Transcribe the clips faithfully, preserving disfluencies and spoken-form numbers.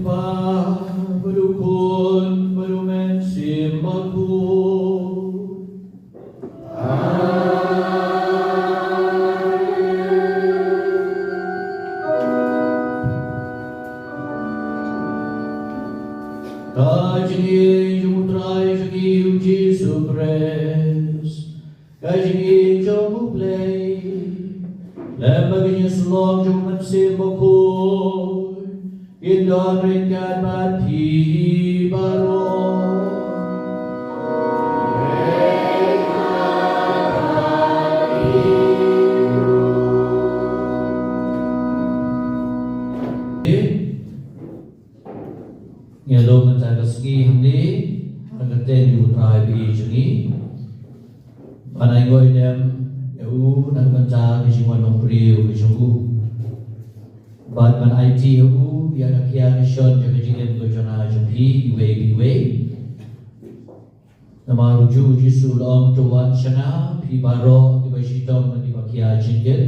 Kpa bad u Khun bad u Mynsiem Bakhuid. Ka jingïeit jong u Trai jong ngi u Jisu Khrist, ka jingïeit jong u Blei, lem bad ka jingïasyllok jong u Mynsiem Bakhuid, kin don ryngkat bad phi baroh. Ngi ïalum mynta ka sngi hangne ha ka kyrteng jong u Trai ba ïeit jong ngi, ban ainguh aidem ïa u na ka bynta ka jingwan long briew ka jong u, bad ban aiti ïa u ïa ka khia ka shon jong ka jingim ka jong nga jong phi iwei pa iwei. Namar u Jisu u la ong, to wan sha nga phi baroh kiba shitom bad kiba khia jingkit,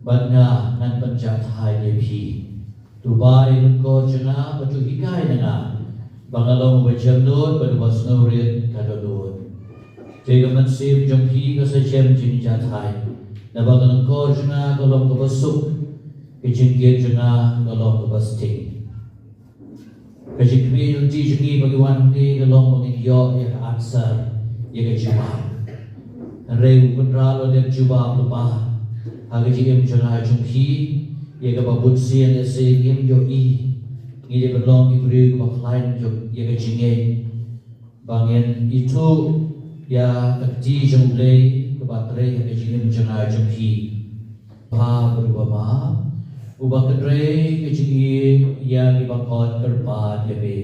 bad nga ngan pynjahthait ïa phi. To bai lyngkor jong nga bad to hikai na nga, ba nga long uba jemnud bad uba sngewrit ka dohnud. Te ka mynsiem jong phi ka sa jem jingjahthait, naba ka lyngkor jong nga ka long kaba suk, ka jingkit jong nga ka long kaba sting. Ka jingkhmih lynti jong ngi ba ngi wan hangne ka long ba ngin ïoh ïa ka answer ïa ka jubab. Hynrei u Kynrad u la dep jubab lypa ha ka jingim jong nga jong phi, ïa kaba bunsien lehse ngim ïohi. Ngi dei ban long ki briew kiba khlaiñ ïa ka jingngeit, ba ngin ithuh ïa ka kti jong U Blei kaba trei ha ka jingim jong nga jong phi. Kpa uba map, uba kynrei ka jingïeit ïa kiba khot kyrpad ïa me.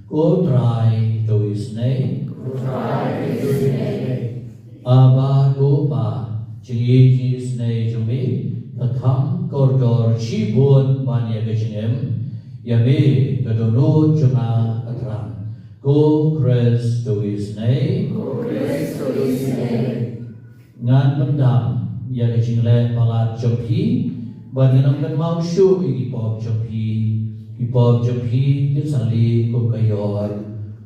Ko Trai, to isynei. Ko Trai, to isynei. Aba, ko Pa, jingïeit jong ngi isynei jong me, ka kham kordor shibun ban ïa ka jingim, ïa me ka dohnud jong nga ka thrang. Ko Khrist, to isynei. Ko Khrist, to isynei. Ngan pyndam ïa ka jingleh palat jong phi, bad ngan ym kynmaw shuh ïa ki pop jong phi. Ki pop jong phi kin sa lih kum ka ïor.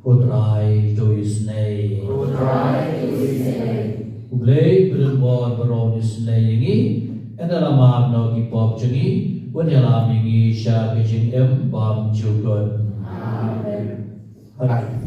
Ko Trai to isynei. Ko Trai to isynei. U Blei ba don bor baroh un isynei ïa ngi. Ynda la map noh ki pop jong ngi, un ïalam ïa ngi sha ka jingim bymjukut. Amen. Amen.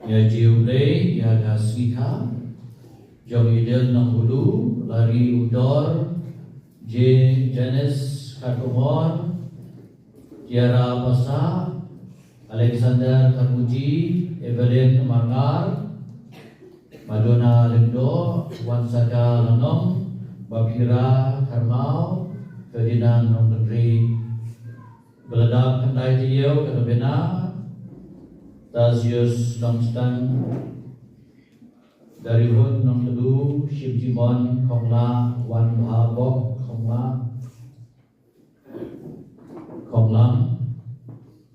Ïa jiw Blei ïa ka sngi kha jong i Del Nongulu, Lari Udor, J Janes Kharkongor, Tiara Pasa, Alexander Kharmuti, Evelyn Marngar, Madonna Lemdo, Wansaka Lanong, Bapira Kharmau, Ferdinand Nongkynrih. Ba la dap khyndai taïew ka la bynta Tazius Nongstang, Darihun Nongtdu, Shimtimon Khongla, Wanbhabok Khongla, Khonglam,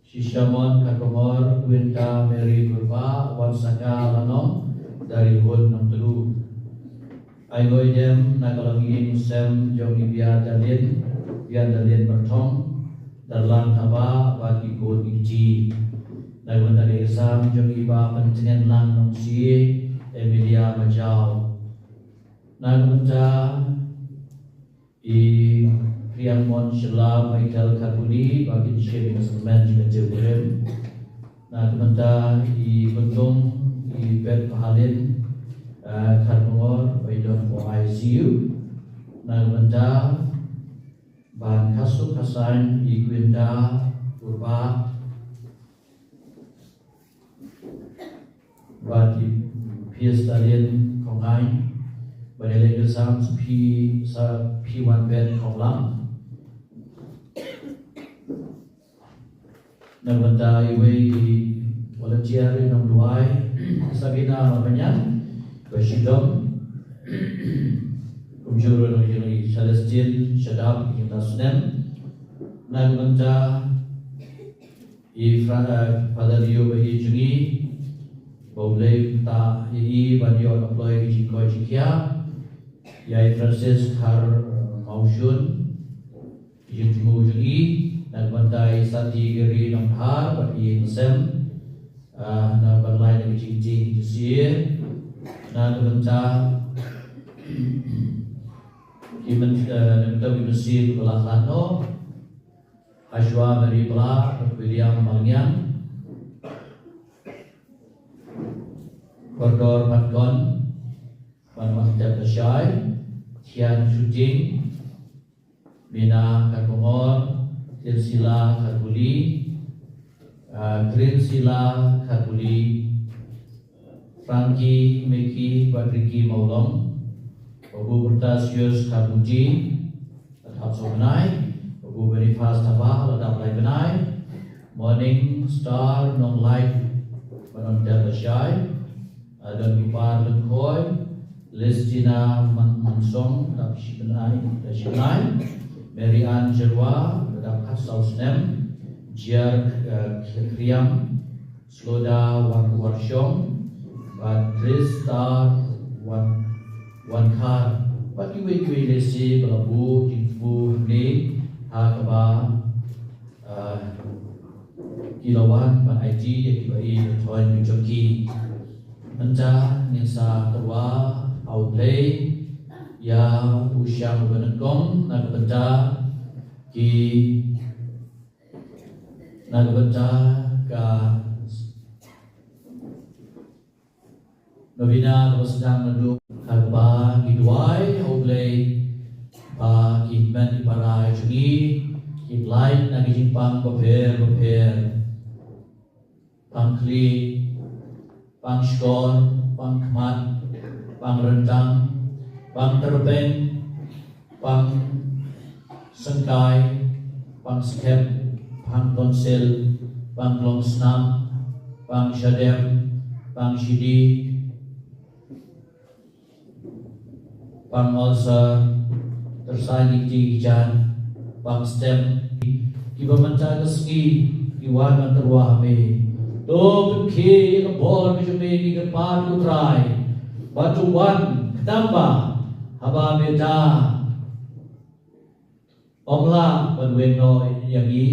Shishamon Kharkongor, Winta Mary Purba, Wansaka Lanong, Darihun Nongtdu. Ai ngoi dem na ka longïing sem jong i Bia Dalin, Bia Dalin Berthong, Darlang Thaba, bad i Khun Iti. Na ka bynta ka ïing sem jong i Bah Pyntngen Lang Nongsie, Emilia Majau. Na ka bynta i Priang Mon Shylla, Michael Karbuli, ba kin shim ïa ka syrmen jong ka jingkyrmen. Na ka bynta i Bynlung, i Bet Pahalin, eh, Kharkongor, ba i don ha I C U. Na ka bynta ban khasu khasan i Kwinta Purba, bad i Phius Dalin Khongngai, bad ïa lade sam sa phi, sa phi wan bet Khonglam. Na ka bynta iwei i volunteer i nongduwai, Sabina Marmanyan, ba shu dom, kumjuh ruh nongïalam i Celestine Shadap, i jingthoh snem. Na ka bynta i Fra-, eh, Father Leo ba i jong ngi, ba U Blei un pyntha ïa i ban ïoh na ploh ïa ka jingkoit jingkhiah. Ïa i Francis Khar, eh, Mawshun, i jingthmu jong i, na ka bynta i Sati Giri Nongdhar, bad i ïing sem, ah, na ban lai na ka jingtieng jingsiew, na ka bynta i myn-, eh, na ka bynta i mynsiem ba la khlad noh, Ashwa Mary Blah, William Malngiang, Kordor Matkon, Ban Maktep Lashai, Thian Shooting, Mina Karbongor, Tinsila Karbuli, uh, Trinsila Karbuli, Frankie Meki Patriki Maulong, Babu Bertasius Karbuti, Atap Sobenai, Babu Boniface Tabah, Ladap Lai Benai, Morning Star Nong Light, Manon Del Lashai, Adon Gupar Lengkoi, Listina Mansong, Ladap Shibenai, Ladap Shibenai, Mary Ann Jerwa, Ladap Khatsau Snem, Jiar uh, Kriam, Sloda Wan Warshong, bad Trista Wan Wan Khar, bad kiwei kiwei lesi ba la buh jingthmu hangne ha kaba uh, ki la wan ban aiti ïa kiba ïeit ba thoh ïa jong ki. Mynta ngin sa tyrwa ha U Blei ïa u shang u ba nyngkong na ka bynta ki na ka bynta ka novena kaba sdang naduh ha kaba ngi duwai ha U Blei ba ki hynmen ki para jong ngi ki lait na ki jingpang bapher bapher. Pang khlieh, pang shkor, pang khmat, pang ryndang, pang tyrpeng, pang syngkai, pang skhem, pang tonsil, pang klong snam, pang shadem, pang shidi, pang ulcer, tyrsa ki kti ki jan, pang stem, kiba mynta ka sngi ki wan ban tyrwa ha me. To pynkhie ïa ka bor ka jong me, ki kyrpad ko Trai, ba to wan khnang ba haba me da ym lah ban weng noh ïa ngi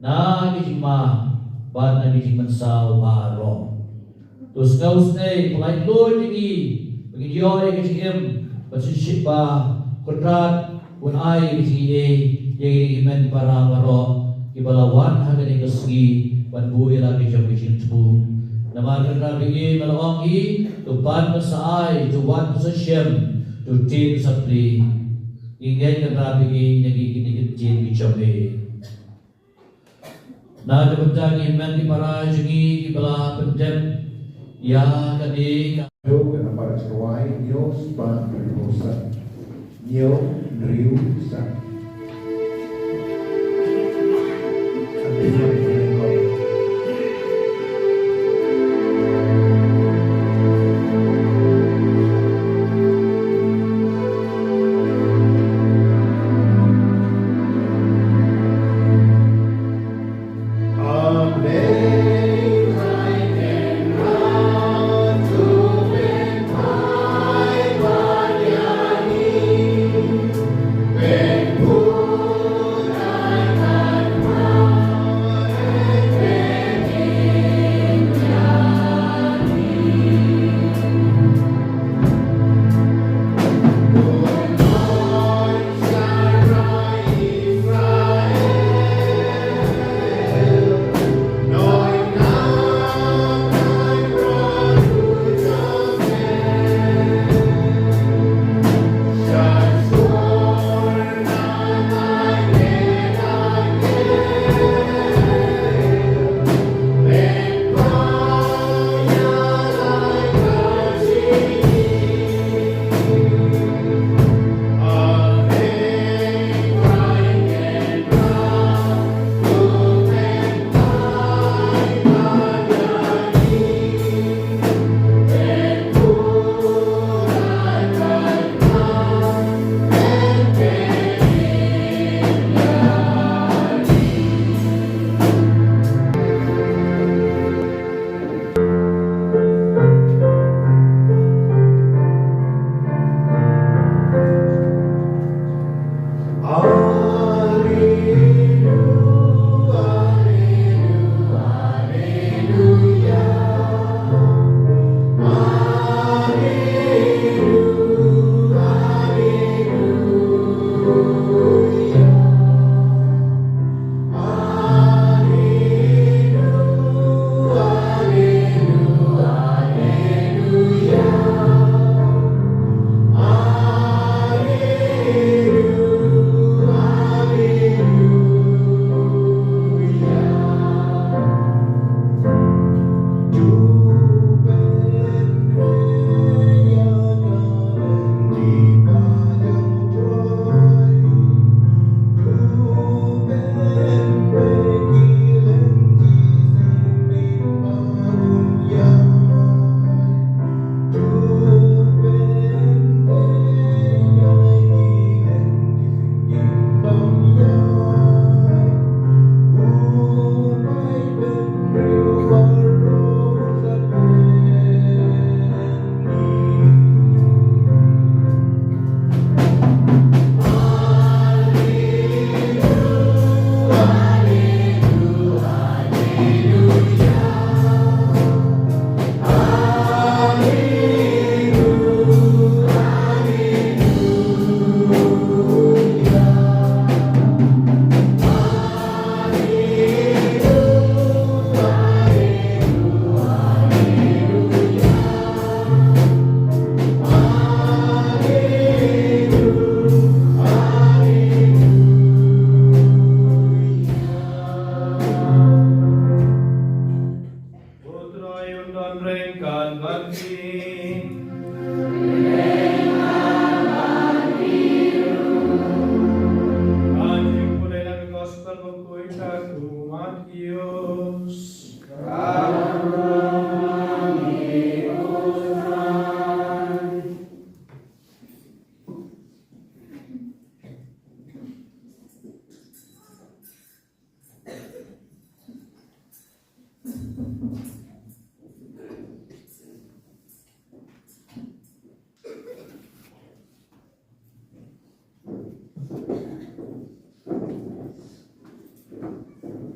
na ki jingma bad na ki jingmynsaw baroh. To sngew snei, pynlait luid ïa ngi ba ngin ïoh ïa ka jingim, ba shisha ba Kynrad un ai ïa ka jingaiei ïa ngi, ïa ki hynmen para baroh kiba la wan ha kane ka sngi ban buh ïa la ka jong ka jingthmu. Namar Kynrad ba ïeit, me la ong hi, to pan, me sa ai, to wad, me sa shem, to tied, me sa plie. Ngi ngeit Kynrad ba ïeit na kine ki ktien ki jong me. Na ka bynta ki hynmen ki para jong ngi kiba la pyndep ïa kane ka. Hynñiew ka nambar jingduwai, hynñiew spah hynriew san. Hynñiew hynriew san.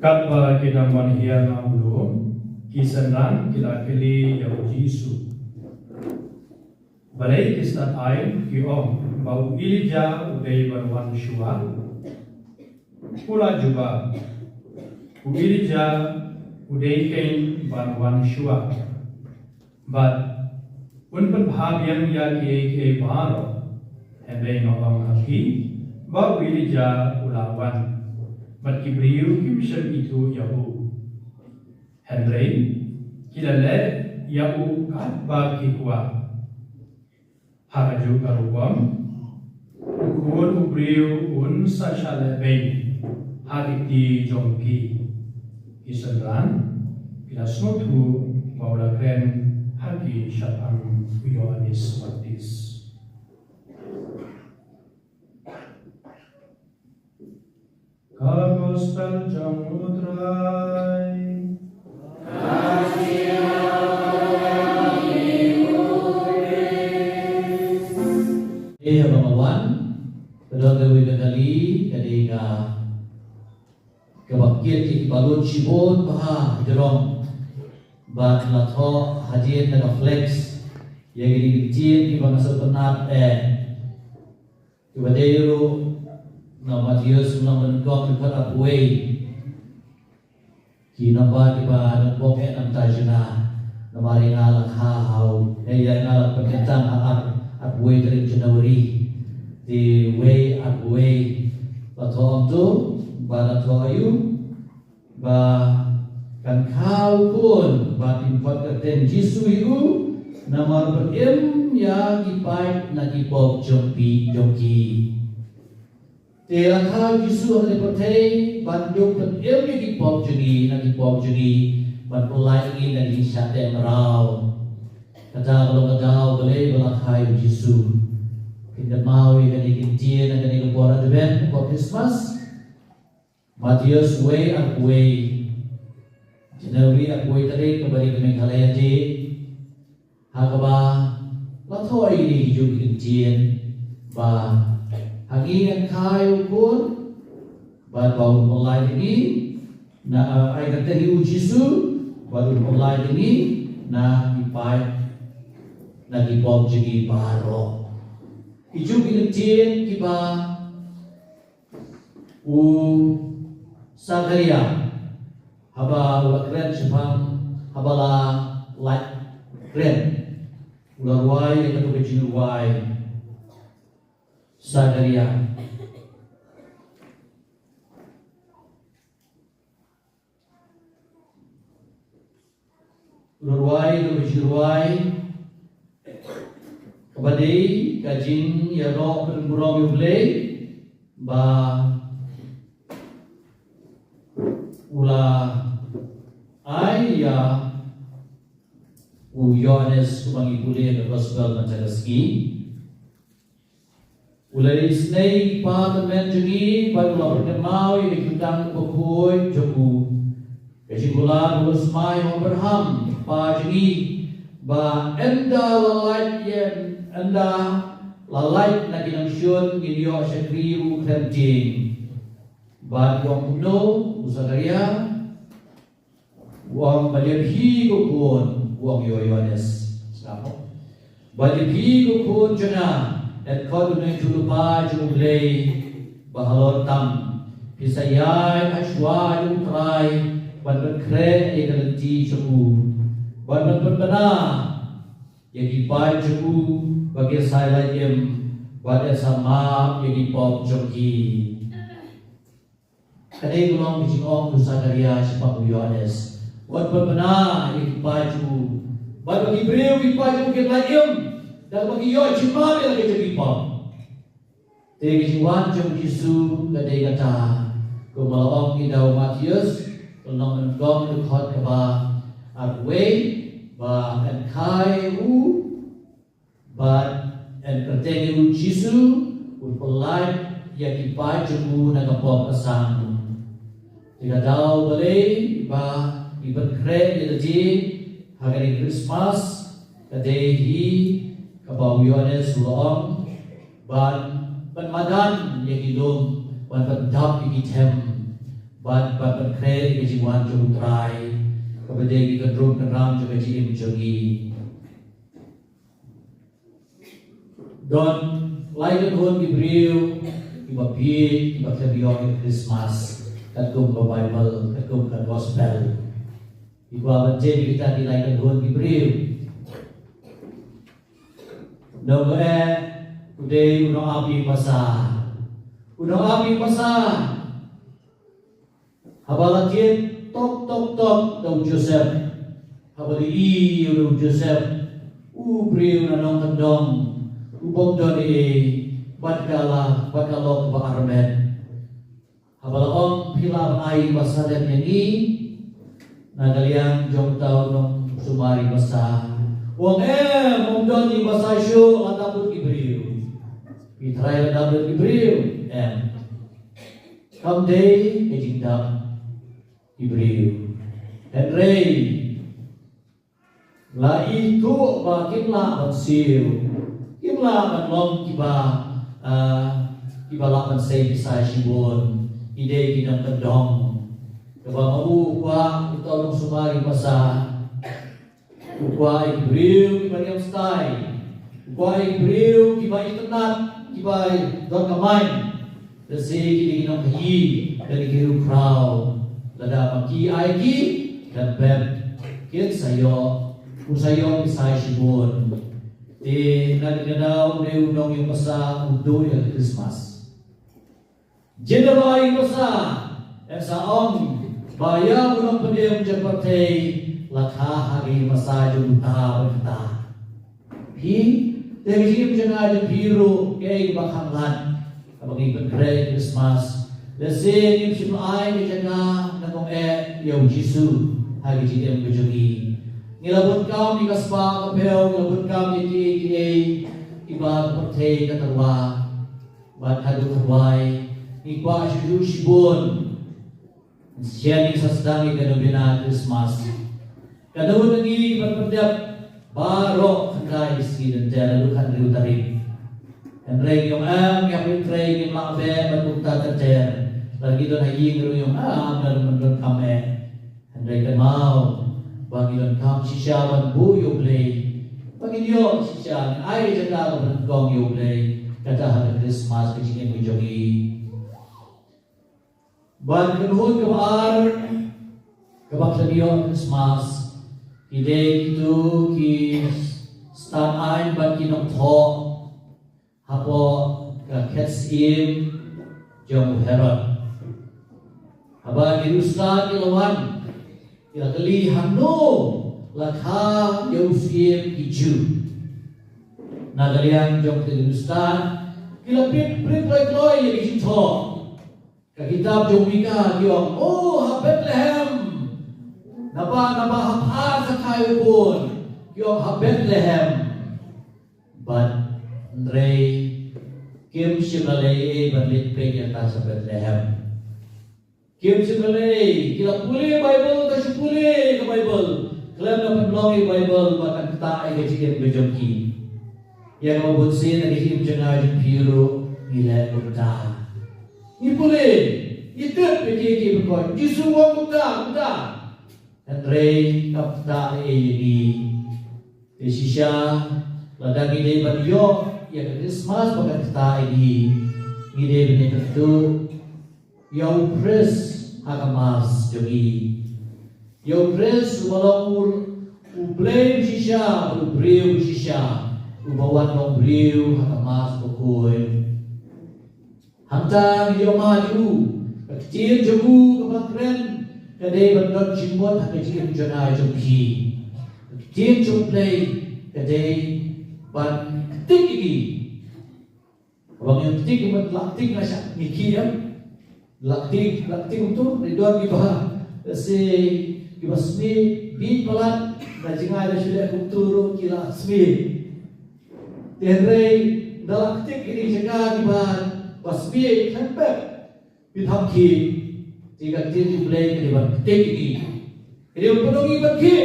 Katba ki dang wan hiar na u lum, ki synran ki la kylli ïa u Jisu: Balei ki stad aiñ ki ong ba u Elijah u dei ban wan shuwa? U la jubab: U Elijah u dei kein ban wan shuwa, bad un pynbha biang ïa kiei kiei baroh. Hynrei nga ong ha phi ba u Elijah u la wan, bad ki briew kim shym ithuh ïa u. Hynrei ki la leh ïa u katba ki kwah. Ha kajuh ka rukom, u Khun u Briew un sa shah lehbeiñ ha ki kti jong ki. Ki synran ki la sngewthuh ba u la kren ha ki shaphang u Ïoannis Baptist. Ka Gospel jong u Trai. Eh, ba nga wan, ka don kawei ka kali, ka dei ka, kaba kit ki balun shibun bha jrong. Bad la thoh hadien na ka flex ïa kine ki ktien kiba nga sngewtynnat eh. Kiba dei ruh na Mathaios lynnong ba nyngkong dkhot arphew wei. Ki namba kiba nyngkong eh na bynta jong nga, namar ïa nga la kha ha u, eh, ïa nga la pynkyntang ha ar, arphew wei tarik January. Te wei arphew wei. La thoh ong to, ba la thoh aïu, ba kan kha u Khun, ba kin khot kyrteng Jisu ïa u, namar u pynim ïa ki paid na ki pop jong phi, jong ki. Te la kha u Jisu ha kane ka pyrthei ban dup pynim ïa ki pop jong ngi, na ki pop jong ngi, ban pynlait ïa ngi na ki jingshah teh mraw. Kata ka long ka daw balei ba la kha ïa u Jisu. Phin kynmaw ïa kane ka ktien ha kane ka por Advent, por Christmas. Mathaios wei arphew wei, January arphew wei tarik, kaba dei ka Meghalaya Day. Ha kaba la thoh ïa kine kijuh ki ktien ba ha ngi yn kha ïa u Khun, bad ba un pynlait ïa ngi, na, eh, ai kyrteng ïa u Jisu, bad un pynlait ïa ngi na ki paid, na ki pop jong ngi baroh. Kijuh ki ktien kiba u Sakharia, haba u la kren shaphang, haba la lait kren, u la rwai ïa katu ka jingrwai. Sakharia. U la rwai, u la jingrwai, kaba dei ka jingïaroh pynburom ïa U Blei, ba u la ai ïa u Ïoannis, kumba ngi pule ha ka Gospel mynta ka sngi. U la isynei ïa ki pa tymmen jong ngi, bad u la pynkynmaw ïa ka jutang bakhuid jong u. Ka jingkular ba u la smai ha u Abraham, pa jong ngi, ba ynda la lait ïa, ynda la lait na ki nongshun ngin ïoh shakri ruh khlem tieng. Bad u ong kumno u Sakharia? U ong, bad ïa phi ko khun, u ong ïa u Ïoannis. Sngap mo. Bad ïa phi ko khun jong nga, dei khot u nongïathuhlypa jong U Blei ba halor tam. Phi sa ïaid ha shuwa jong U Trai, ban pynkhreh ïa ka lynti jong u, ban, ban pynbna ïa ki paid jong u ba kin sa ïalait im, bad yn sa map ïa ki pop jong ki. Kane ka long ka jingong u Sakharia shaphang u Ïoannis. Wat pynbna ïa ki paid jong u. Bad ba ki briew ki paid jong u kin lait im da kaba ki ïoh jingmap ïa la ka jong ki pop. Te ka jingwan jong u Jisu ka dei kata, kumba la ong ïa u Mathaios, ka lynnong nyngkong, dkhot kaba arphew wei, ba yn kha ïa u, bad yn kyrteng ïa u Jisu, un pynlait ïa ki paid jong u na ka pop ka sam. Te ka daw balei ba ngi pynkhreh Ïa lade ha kane ka Christmas ka dei hi kaba u Ïoannis u la ong ban pynmadan ïa ki lum, ban pyndap ïa ki them, ban ban pynkhreh ïa ka jingwan jong u Trai kaba dei ki kynrum kynram jong ka jingim jong ngi. Don lai kynhun ki briew kiba bieit kiba khlem ïoh ïa ka Christmas katkum ka Baibl, katkum ka Gospel. Ki kwah ban tip ïa kita ki lai kynhun ki briew. Nongkyndong u dei u nongap ïing basa. U nongap ïing basa. Haba la thied tok tok tok da u Joseph, haba la ïohi ïa u Joseph, u briew na nongkyndong, u bym don ei ei, bad ka la, bad ka long kaba armet. Haba la ong, phi lah ban ai ïing basa lem ïa ngi na ka liang jong uta u nongsumar ïing basa. U ong, em, ym don ïing basa shuh, la dap lut ki briew. Phi trai la dap lut ki briew, em. Kam dei ka jingdap ki briew. Hynrei la ithuh ba kim lah ban siew, kim lah ban long kiba, ah, kiba lah ban sei pisa shibun. Ki dei ki nongkyndong. Kaba ma u kwah uta u nongsumar ïing basa. U kwah ïa ki briew kiba niam stai. U kwah ïa ki briew kiba itynnad, kiba don kamai. Lehse ki dei ki nongkhaïi, ki dei ki riewkhraw. Lada ma ki ai ki, kan pep. Kin sa ïoh, un sa ïoh pisa shibun. Te na kane ka daw une u nongïing basa u duh ïa ka Christmas. Jin da ba ïing basa, eh, sa ong ba ïa u nongpynim jong ka pyrthei la kha ha ka ïing basa jong uta bad kata. Phi, te ka jingim jong nga jong phi ruh kaei kaba kham lad kaba ngi pynkhreh Christmas. Lehse ngim shym la ai ka jaka na kong eh ïa u Jisu ha ka jingim ka jong ngi. Ngi la bun kam ïa ka spah ka phew, ngi la bun kam ïa kiei kiei kiba ka pyrthei ka tyrwa. Bad haduh hynrei ngi kwah shuh shuh shibun. Shisha ngi sa sdang ïa ka novena Christmas. Ka daw na ngi ban pyndep baroh khyndai sngi lynter haduh khathynriew tarik. Hynrei ngi ong em, ngi hap ïa trei, ngim lah beh ban kumta ter ter. Lada ngi don ha ïing ruh ngi ong em, lada ngi don kam eh. Hynrei kynmaw ba ngi donkam shisha ban buh ïa U Blei. Ba ngin ïoh shisha, ngin ai jaka kaba nyngkong ïa U Blei. Kata ha ka Christmas ka jingim ka jong ngi. Bad ka kynhun kaba ar kaba khlem ïoh Christmas, ki dei kito ki stad aiñ bad ki nongthoh hapoh ka khet syiem jong u Herod. Haba ki riewstad ki la wan, ki la kylli hangno la kha ïa u syiem ki Jiw. Na ka liang jong ki riewstad ki la peit peit kloi kloi ïa ki jingthoh. Ka kitab jong u Mika ki ong, oh, ha Bethlehem. Naba, naba ha phad sa kha ïa u bun. Ki ong ha Bethlehem. Bad hynrei kim shym la leh ei ei ban leit peit ïa kata sha Bethlehem. Kim shym la leh ei ei, ki la pule Baibl, ta shu pule ka Baibl. Khlem da pynlong ïa ka Baibl ba kan ktah ïa ka jingim ka jong ki. Ïa kaba bun sien ha ka jingim jong nga jong phi ruh ngi leh kumta. Ngi pule, ngi tip ïa kiei kiei baroh. Jisu u ong kumta, kumta. Hynrei kam ktah ei ei ïa ngi. Te shisha lada ngi dei ban ïoh ïa ka Christmas ba kan ktah ïa ngi, ngi dei ban ïakynduh ïa U Khrist ha ka mass jong ngi. Ïa U Khrist uba long U, U Blei ba shisha, U briew ba shisha, uba wan long briew ha ka mass bakhuid. Hangta ngi ïoh mad ïa u, ka ktien jong u kaba kren ka dei ban don jingmut ha ka jingim jong nga jong phi. Ka ktien jong U Blei ka dei ban ktik ïa ngi. Kaba ngi ktik, ngi mut la ktik na shah ngi khih em. La ktik, la ktik kumtu, ri don kiba, lehse kiba smiej, bieit palat, na jngai da shu leh kumtu ruh ki la smiej. Te hynrei da la ktik ïa ki jaka kiba, ba smiej, khlem pep. Phi thap khih, te ka ktien U Blei ka dei ban ktik ïa ngi. Ki dei ban pynlong ïa ki ban khie.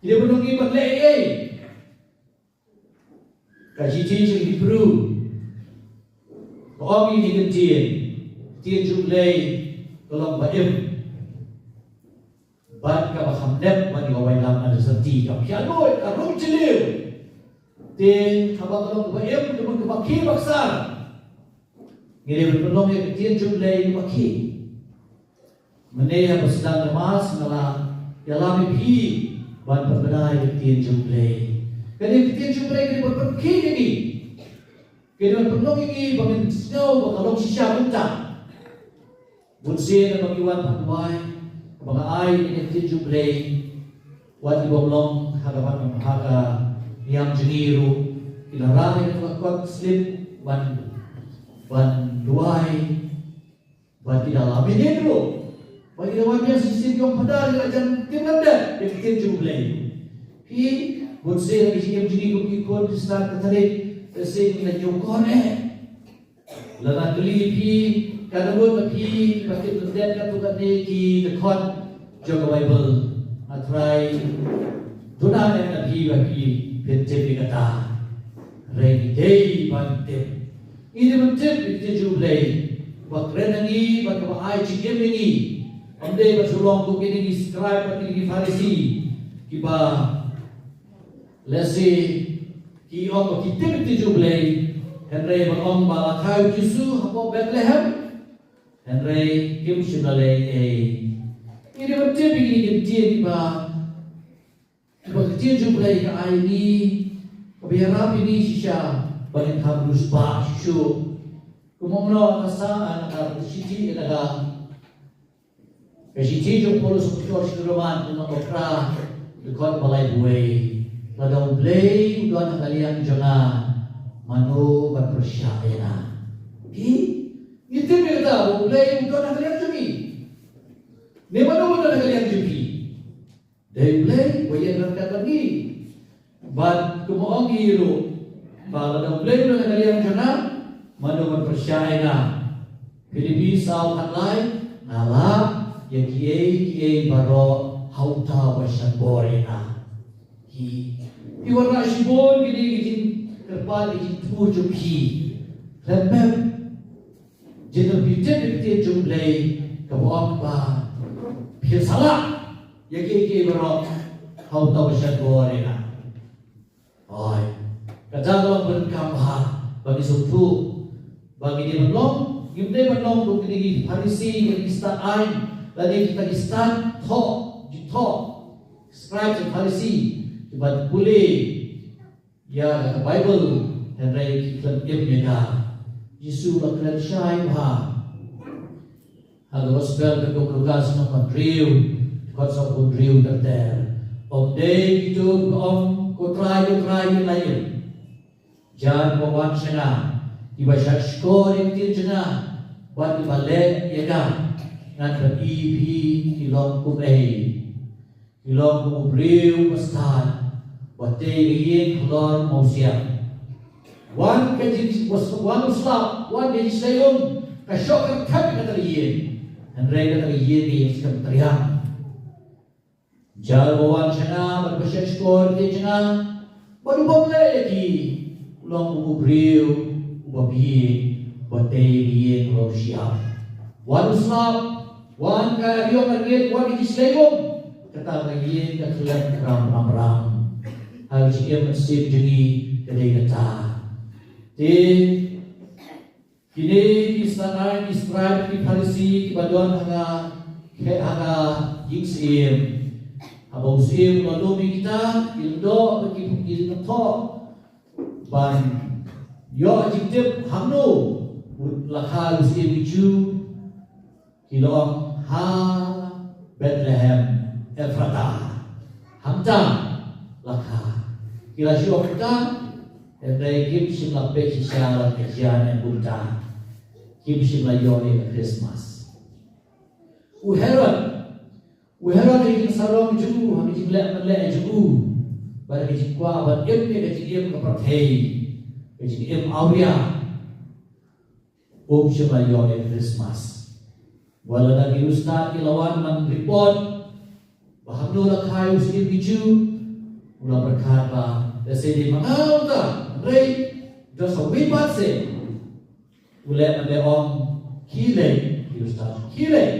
Ki dei ban pynlong ïa ki ban leh ei ei. Ka shithi jong ki Hebru ka ong ïa kane ka ktien. Ka ktien jong U Blei ka long ba im. Bad kaba kham dep bad ïa ka wai lam na ka lynti, ka pynïaid ka rung jylliew. Te haba ka long kaba im, ka long kaba khie ba ksar, ngi dei ban pynlong ïa ka ktien jong U Blei kaba khie. Mynne haba sdang ka Mass nga la ïalam ïa phi ban pynbna ïa ka ktien jong U Blei. Kane ka ktien jong U Blei ka dei ban pynkhie ïa ngi. Ka dei ban pynlong ïa ngi ba ngin sngew ba ka long shisha kumta. Bun sien haba ngi wan ban duwai, haba nga ai ïa ka ktien jong U Blei, wat ki bym long ha ka ban ha ka niam jong ngi ruh, ki la rah ïa ka kot slip ban, ban duwai. Bad ki da la mynnin ruh. Bad ki da wan biang shisien ki ong, Phadar, ngi la jan tip lyndet ïa ka ktien jong U Blei. Phi, bun sien ha ka jingim jong ngi kum ki khun Khristan Katholik, lehse ngi la ñiewkor eh. Lada kylli phi, katno ngut na phi ba tip lyndet katto katne ki dkhot jong ka Baibl. Nga tharai duna eh na phi ba phi, phin tip ïa kata. Hynrei ngi dei ban tip. Ngi dei ban tip ïa ka ktien jong U Blei ba kren ha ngi bad kaba ai jingim ïa ngi. Ym dei ban shu long kum kine ki scribe bad kine ki Pharisi kiba lehse ki ong ba ki tip ïa ka ktien jong U Blei, hynrei ba ong ba la kha U Jisu hapoh Bethlehem, hynrei kim shym la leh ei ei. Ngi dei ban tip ïa kine ki ktien kiba Ba ka ktien jong U Blei ka ai ngi, kaba ïarap ïa ngi shisha ba ngin kham riewspah shuh shuh. Kumno ka sa, na ka shithi, na ka, ka shithi jong u Paulus ha ka sha ki Roman, lynnong ba phra, dkhot ba laiphew wei. Lada U Blei u don ha ka liang jong nga, mano ban pyrshah ïa nga? Phi, ngi tip ïa kata, ba U Blei u don ha ka liang jong ngi. Ne mano ba don ha ka liang jong phi? Dei U Blei uba ïaid ryngkat bad ngi. Bad kumba ong ngi ruh, ba lada U Blei u don ha ka liang jong nga, mano ban pyrshah ïa nga? Philippi saw khatlai, nga lah ïa kiei kiei baroh ha uta uba shah bor ïa nga. Ki, phi wanrah shibun kine ki jingkyrpad, ki jingthmu jong phi. Khlem pep. Jin phi tip ïa ka ktien jong U Blei kaba ong ba phin sa lah ïa kiei kiei baroh ha uta uba shah bor ïa nga. Hooid. Kata ka long ba donkam bha ba ngi sngewthuh ba ngi dei ban long, ngim dei ban long kum kine ki Pharisi, kine ki stad aiñ, lane kita ki stad thoh, jingthoh, scribes and Pharisi, kiba pule ïa ka Baibl, hynrei ki khlem im ïa ka. Jisu u la kren shai bha ha ka Gospel katkum u Lukas lynnong ba hynriew, dkhot sawphew hynriew ter ter. Ym dei kito kiba ong, Ko Trai, Ko Trai, kin ïaid, jan kiba wan sha nga, kiba shahshkor ïa ka ktien jong nga bad kiba leh ïa ka. Ngan pyni ïa phi ki long kumno. Ki long kum u briew ba stad, ba tei ïa ka ïing halor mawsiang. Wan ka jing, wan u slap, wan ka jingshlei um, ka shoh kyrthat ïa kata ka ïing. Hynrei kata ka ïing ka ïeng skhem triang. Jar ba wan sha nga bad ba shahshkor ïa ka ktien jong nga, bad u bym leh ïa ki, u long kum u briew uba bieit, ba tei ïa ka ïing halor u shyiap. Wan u slap, wan ka riong ka riat, wan ka jingshlei um, kata ka ïing ka khlem ram ram ram. Ha ka jingim mynsiem jong ngi ka dei kata. Te kine ki stad aiñ, ki scribe, ki Pharisi, kiba don ha ka, ha ka ïing syiem. Haba u syiem u la lum ïa kita, ki lyngdoh, ki, ki lyngdoh ban ïoh jingtip hangno la kha u syiem ki Jiw. Ki la ong, ha Bethlehem Ephrata, hangta la kha. Ki la shu ong kumta, hynrei kim shym la peit shisha la ka jia ne kumta. Kim shym la ïoh ïa ka Christmas. U Herod, u Herod ha ka jingsarong jong u, ha ka jingleh mynleh jong u, bad ha ka jingkwah ban im ïa ka jingim ka pyrthei, ka jingim awria. Um shym la ïoh ïa ka Christmas. Wat lada ki riewstad ki la wan ban report, Ba hangno la kha ïa u syiem ki Jiw? U la pyrkhat ba lehse dei ma nga uta, hynrei da sa wei pat seh. U leh ban leh ong, khie leit, ki riewstad, khie leit.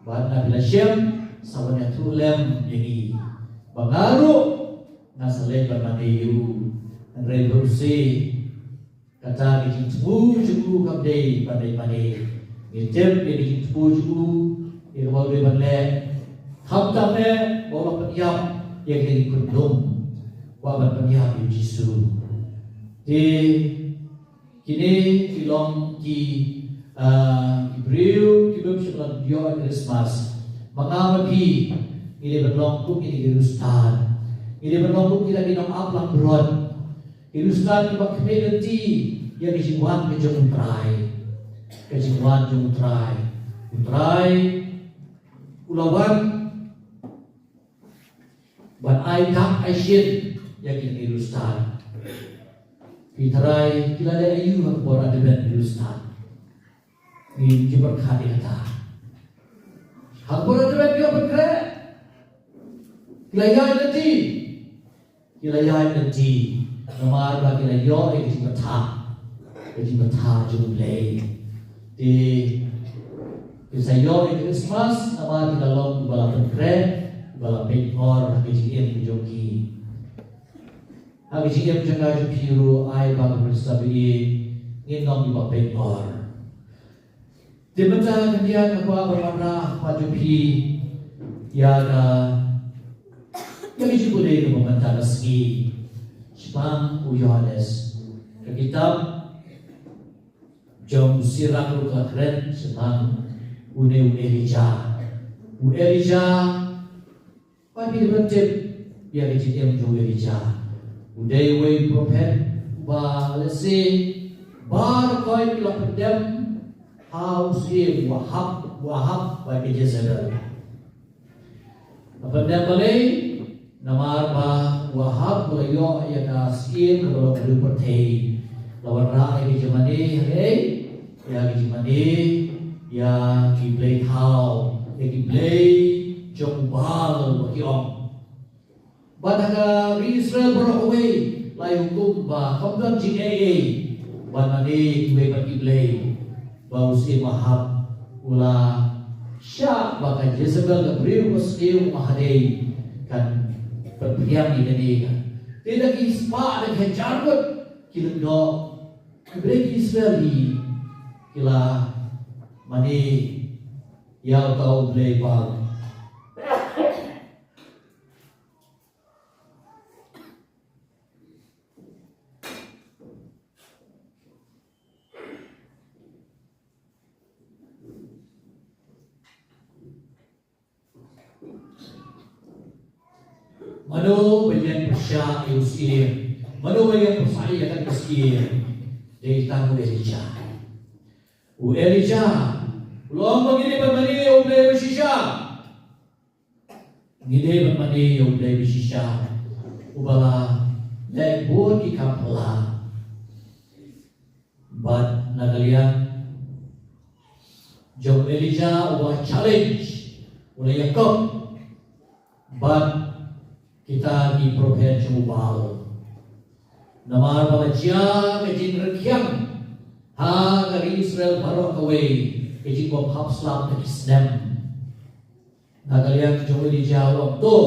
Bad nga phi la shem, sa wan ïathuh lem ïa ngi ba nga ruh nga sa leit ban mane ïa u. Hynrei bad u Jiw, kata ka jingthmu jong u kam dei ban leit mane. Ngi tip ïa ka jingthmu jong u ïa kaba u dei ban leh. Khamtam eh ba u la pynïap ïa ka jingkyndong, ba ban pynïap ïa u Jisu. Te kine ki long ki, ah, ki briew kiba ym shym la ïoh Christmas. Ma nga ma phi, ngi dei ban long kum kine ki riewstad. Ngi dei ban long kum kita ki nongap langbrot. Ki riewstad kiba khmih lynti ïa ka jingwan ka jong U Trai. Ka jingwan jong U Trai. U Trai u la wan ban ai dak ai shin ïa kine ki riewstad. Phi tharai ki la leh aïu ha ka por Advent ki riewstad? Ngi, ngi pyrkhat ïa kata. Ha ka por Advent ki la pynkhreh. Ki la ïaid lynti. Ki la ïaid lynti. Namar ba ki la ïoh ïa ka jingbatai, ka jingbatai jong U Blei. Te ki sa ïoh ïa ka Christmas namar ki la long kiba la pynkhreh, kiba la peit ngor ha ka jingim ka jong ki. Ha ka jingim jong nga jong phi ruh, ai ba ka Khrist ba ïeit, ngin long kiba peit ngor. Te mynta ka dei ka kwah ban wanrah bad jong phi ïa ka, ïa ka jingpule kaba mynta ka sngi shaphang u Ïohannes. Ka kitab jong u Sirak ruh ka la kren shaphang une u Elijah. U Elijah, ba phi dei ban tip ïa ka jingim jong u Elijah. U dei uwei u prophet uba lehse baroh ki la pyndem ha u syiem u Ahab, u Ahab bad ka Jezebel. La pyndem balei? Namar ba u Ahab u la ïoh ïa ka syiem kaba long ka dewpyrthei. La wanrah ïa ka jingmane, hynrei ïa ka jingmane ïa ki blei thaw, ïa ki blei jong u Baal ba ki ong. Bad ha ka ri Israel baroh kawei la ïa hukum ba kam don jingaiei ban mane ïa kiwei pat ki blei. Ba u syiem Ahab u la shah ba ka Jezebel, ka briew ka sniew mahadei, kan pynphriang ïa kane ka. Te da ki spah, da ki hajar ngut ki lyngdoh, ki briew ki Israel hi ki la mane ïa uta u blei Baal. Mano ba ïeng pyrshah ïa u syiem? Mano ba ïeng pyrshah ïa kane ka syiem? Dei tang u Elijah. U Elijah u la ong ba ngi dei ban mane ïa u Blei ba shisha. Ngi dei ban mane ïa u Blei ba shisha, uba la leh bun ki kam phylla. Bad na ka liang jong u Elijah uba challenge, u la ïakop bad kita ki prophet jong u Baal. Namar ba la jia ka jingrkhiang ha ka ri Israel baroh kawei, ka jingbym hap slap da ki snem. Na ka liang jong u Elijah u ong, to,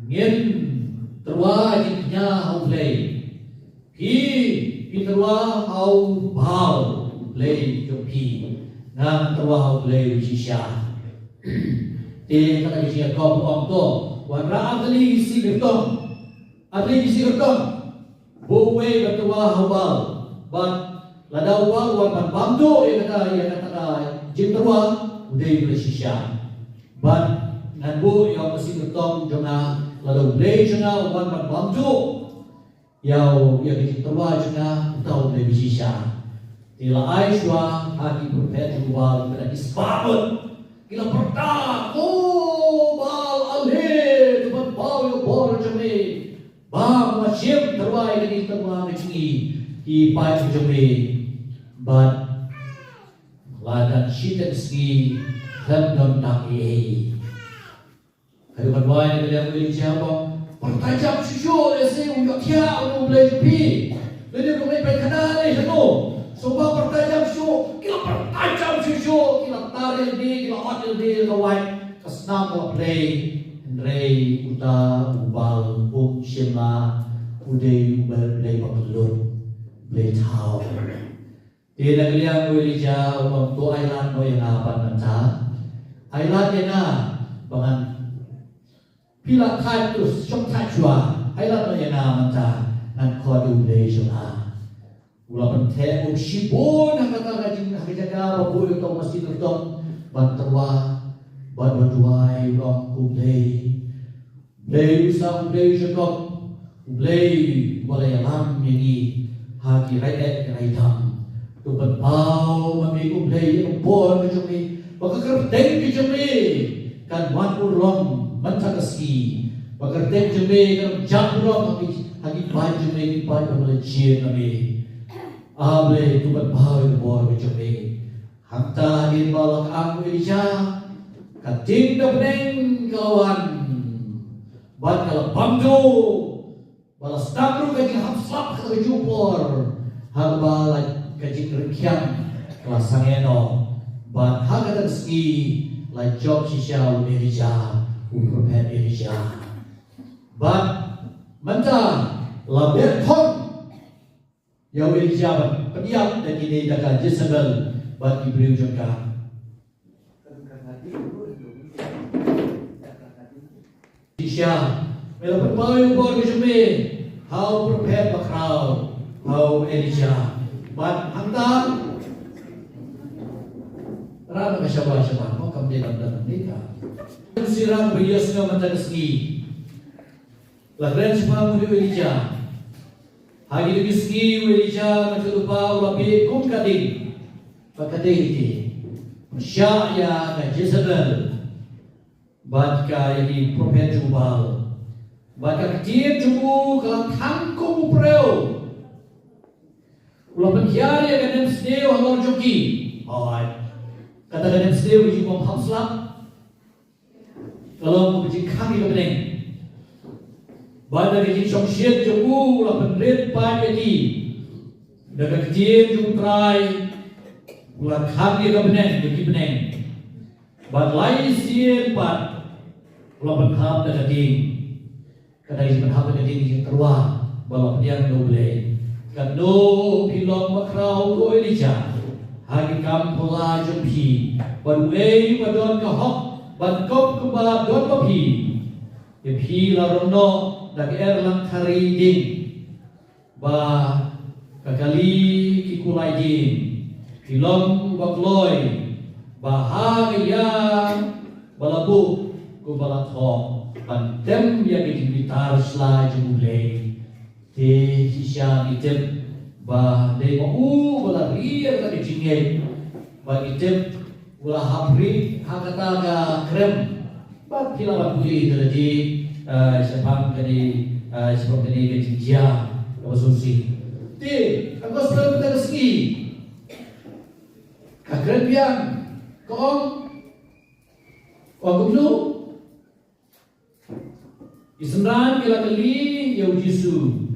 ngin tyrwa jingkñia ha u Blei. Phi, phi tyrwa ha u Baal, u blei jong phi. Nga ngan tyrwa ha u Blei ba shisha. Te kata ka jingïakop u ong, to, wanrah ar tylli ki sngi kyrtong. Ar tylli ki sngi kyrtong. Buh uwei ban tyrwa ha u Baal. Bad lada u Baal u wan ban bam duh ïa kata, ïa kata ka jingtyrwa, u dei u Blei shisha. Bad ngan buh ïa u ka sngi kyrtong jong nga, lada u Blei jong nga u wan ban bam duh ïa u, ïa ka jingtyrwa jong nga, uta u Blei ba shisha. Te la ai shuwa ha ki prophet jong u Baal, ki la, ki spah ngut ki la pyrta, o Baal, ale, to ban paw ïa u bor jong me. Bam, wat shim, tyrwa ïa kane ka tyrwa ka jong ngi, ki paid ka jong me. Bad la dang shiteng sngi, khlem don tang ei ei. Ban wai na ka liang u Elijah u ong, pyrta jam shuh shuh, lehse u ïohthiah u Blei jong phi. Lane u dang leit peit khana lei shano. Sngewbha pyrta jam shuh, ki la pyrta jam shuh shuh, ki la tar ïa lade, ki la ot ïa lade, la wai. Ka snam ka la plie, hynrei uta u Baal um shym la, u dei u Baal, Blei ba kyllut, Blei thaw. Te na ka liang u Elijah u ong, to ailad noh ïa nga pat mynta. Ailad ïa nga ba ngan, phi la thait, to shong thait shuwa. Ailad noh ïa nga mynta, ngan khot ïa u Blei jong nga. U la pyntheh u shibun ha kata ka jing, ha ka jaka ba buh ïa u tong masi, u tong ban tyrwa, ban, ban duwai, u ong, ko Blei, Blei u Isak, u Blei u Jakob, u Blei uba la ïalam ïa ngi ha ki rai eh ki rai dang. To pynpaw ma me, ko Blei, ïa ka bor ka jong me, ba ka kyrteng ka jong me kan wan urlong mynta ka sngi, ba ka kyrteng jong me kan jam urlong ha ki, ha ki paid jong me, ki paid ba la jied na me. A Blei, to pynpaw ïa ka bor ka jong me. Hangta hadien ba la khang u Elijah, ka ding da bneng ka la wan, bad ka la bam duh, ba la sdang ruh ka jinghap slap ha kajuh ka por, ha kaba la ka jingrikhiang ka la sangeh noh, bad ha kata ka sngi la jop shisha u Elijah, u prophet Elijah. Bad mynta la beh thok ïa u Elijah ban pynïap da kine, da ka Jezebel bad ki briew jong ka. Shisha, me la pynpaw ïa u bor ka jong me ha u prophet bakhraw, ha u Elijah. Bad hangta, ran ka shabar shabar, mo kam dei lam dang ni ka. Sirang berias nga mynta ka sngi. La kren shaphang u Elijah. Ha kine ki sngi u Elijah, nga tip u la bieit kum ka ding. Ba ka dei te, pyrshah ïa ka Jezebel bad ka, ïa ki prophet jong u Baal. Bad ka ktien jong u ka la khang kum u briew. U la pynhiar ïa ka nemsniew halor jong ki. Hooid. Kata ka nemsniew ka jingbymhap slap. Ka long kaba jingkhang ïa ka bneng. Bad da ka jingshongshit jong u, u la pynrit paid ïa ki. Da ka ktien jong u Trai, u la khang ïa ka bneng, ïa ki bneng. Bad lai sien pat, u la pynhap da ka ding. Kata ka jingpynhap da ka ding, ka jingtyrwa ba la pdiang da U Blei. Katno phi long bakhraw, ko Elijah, ha ki kam phylla jong phi, bad uei uba don ka hok ban kop kumba don ma phi? Te phi la rung noh da ka erlang khari ding, ba ka kali ki kulai ding. Phi long uba kloi, ba ha ka ïa ba la buh, kumba la thoh, ban tem ïa ka jingbitar sla jong U Blei. Te shisha ngi tip ba dei ma u ba la ri ïa ka jingngeit, ba ngi tip u la hap ri ha kata ka krem. Bad phi lah ban pule ïa lade, eh, shaphang kane, eh, shaphang kane ka jingjia kaba sngewsih. Te ka gospel mynta ka sngi ka kren biang, ka ong, ka ong kumno? Ki synran ki la kylli ïa U Jisu.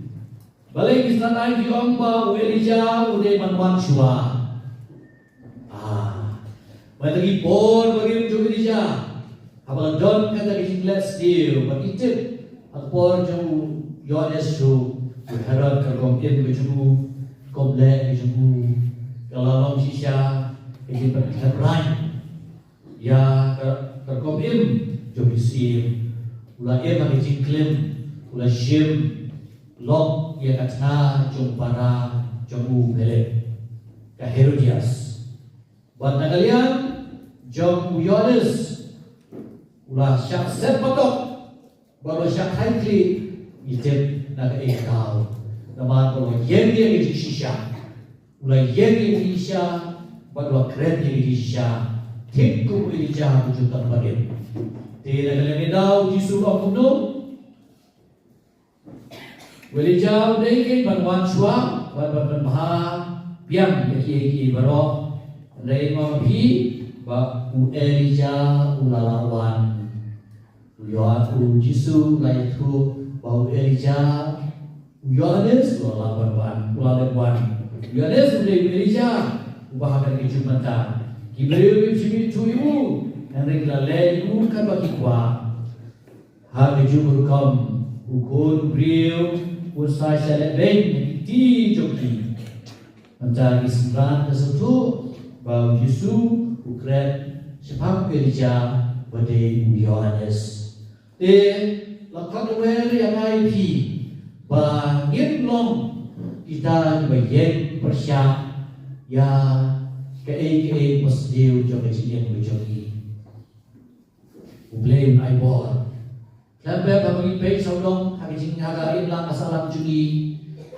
Balei ki synran ki ong ba u Elijah u dei ban wan shuwa? Ah. Mynta ki por barim jong u Elijah, haba la don kata ka jingleh sniew, ba ki tip ha ka por jong u Ïoannis ruh, u Herod ka rukom im ka jong u, ka rukom leh ka jong u, ka la long shisha ka jingpynkhlem raiñ ïa ka, ka rukom im jong ki syiem. U la im ha ka jingklim, u la shim lok ïa ka tnga jong u para jong u Philip, ka Herodias. Bad na ka liang jong u Ïoannis, u la shah set patok, bad u la shah khlaiñ khlieh, ngi tip na kaei ka daw. Namar ba u la ïeng ïa ka jingshisha. U la ïeng ïa ka jingshisha, bad u la kren ïa ka jingshisha. Thik kum u Elijah ba ju tang barim. Te na ka liang ka daw, u Jisu u ong kumno? U Elijah u dei keiñ ban wan shuwa, ban, ban, ban pynbha biang ïa kiei kiei baroh. Hynrei nga ong ïa phi ba u Elijah u la lah wan. U Ïoh u Jisu u la ïathuh ba u Elijah, u Ïoannis u la wan, u la wan. U Ïoannis u dei u Elijah uba ha kane ka juk mynta. Ki briew kim shym ithuh ïa u, hynrei ki la leh ïa u katba ki kwah. Ha ka juk rukom, u Khun u briew un sa shah lehbeiñ ha ki kti jong ki. Mynta ki synran ki sngewthuh ba u Jisu u kren shaphang u Elijah ba dei u Ïoannis. Te la khot wer ïa nga ïa phi ba ngin long kita kiba ïeng pyrshah ïa kaei kaei ba sdang jong ka jingim ka jong ngi. U Blei un ai bor. Khlem pep haba ngi peit sawdong ha ka jing, ha ka imlang ka sahlang jong ngi,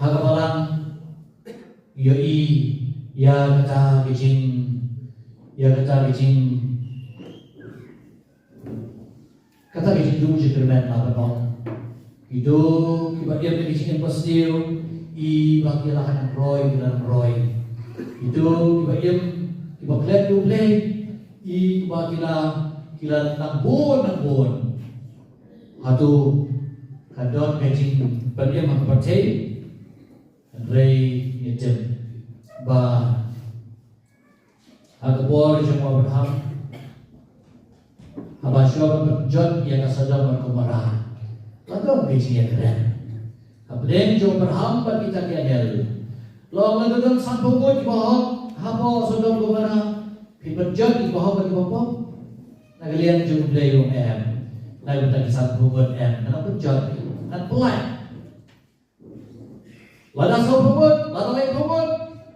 ha ka balang, ïohi ïa kata ka jing, ïa kata ka jing, kata ka jingduh jingkyrmen la ban ong. Kito kiba im ïa ka jingim ba sniew, i ba ki la nang roi, ki la nang roi. Kito kiba im, kiba klet ïa U Blei, i ba ki la, ki la nang bun, nang bun. Hato ka don ka jingpynim ha ka pyrthei? Hynrei ngi tip ba ha ka por jong u Abraham, haba shuwa ban pynjot ïa ka Sodom bad Gomorrah, la don ka jingïakren hapdeng jong u Abraham bad kita ki angel. La ong, lada don sanphew ngut kiba hok hapoh Sodom Gomorrah, phin pynjot ïa kiba hok bad kiba pop? Na ka liang jong U Blei u ong em. Na ka bynta ki sanphew ngut em, ngan pynjot, ngan pynlait. Lada sawphew ngut, lada laiphew ngut,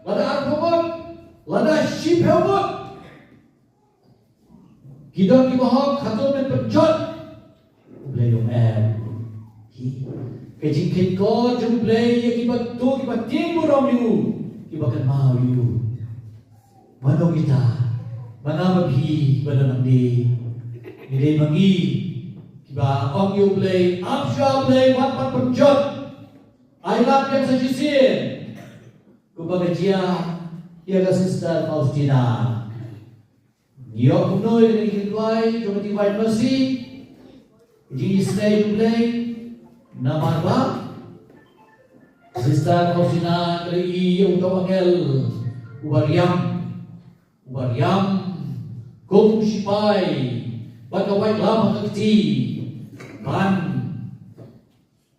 lada arphew ngut, lada shiphew ngut, ki don kiba hok, hato men pynjot? U Blei u ong em. Ka jingkhein ko jong U Blei ïa kiba, to kiba tieng burom ïa u, kiba kynmaw ïa u. Mano kita, ma nga ma phi, ba don hangne? Ngi dei ma ngi kiba ong ïa U Blei, ap shuwa Blei, wat pat pynjot. Ai lad biang sa shisien. Kumba ka jia ïa ka Sister Faustina. Ngi ïoh kumno ïa kane ka jingduwai jong ka Divine Mercy, ka jingisynei U Blei? Namar ba Sister Faustina ka la ïohi ïa uta u angel uba riam, uba riam kum u shipai, bad ka wait lam ha ka kti ban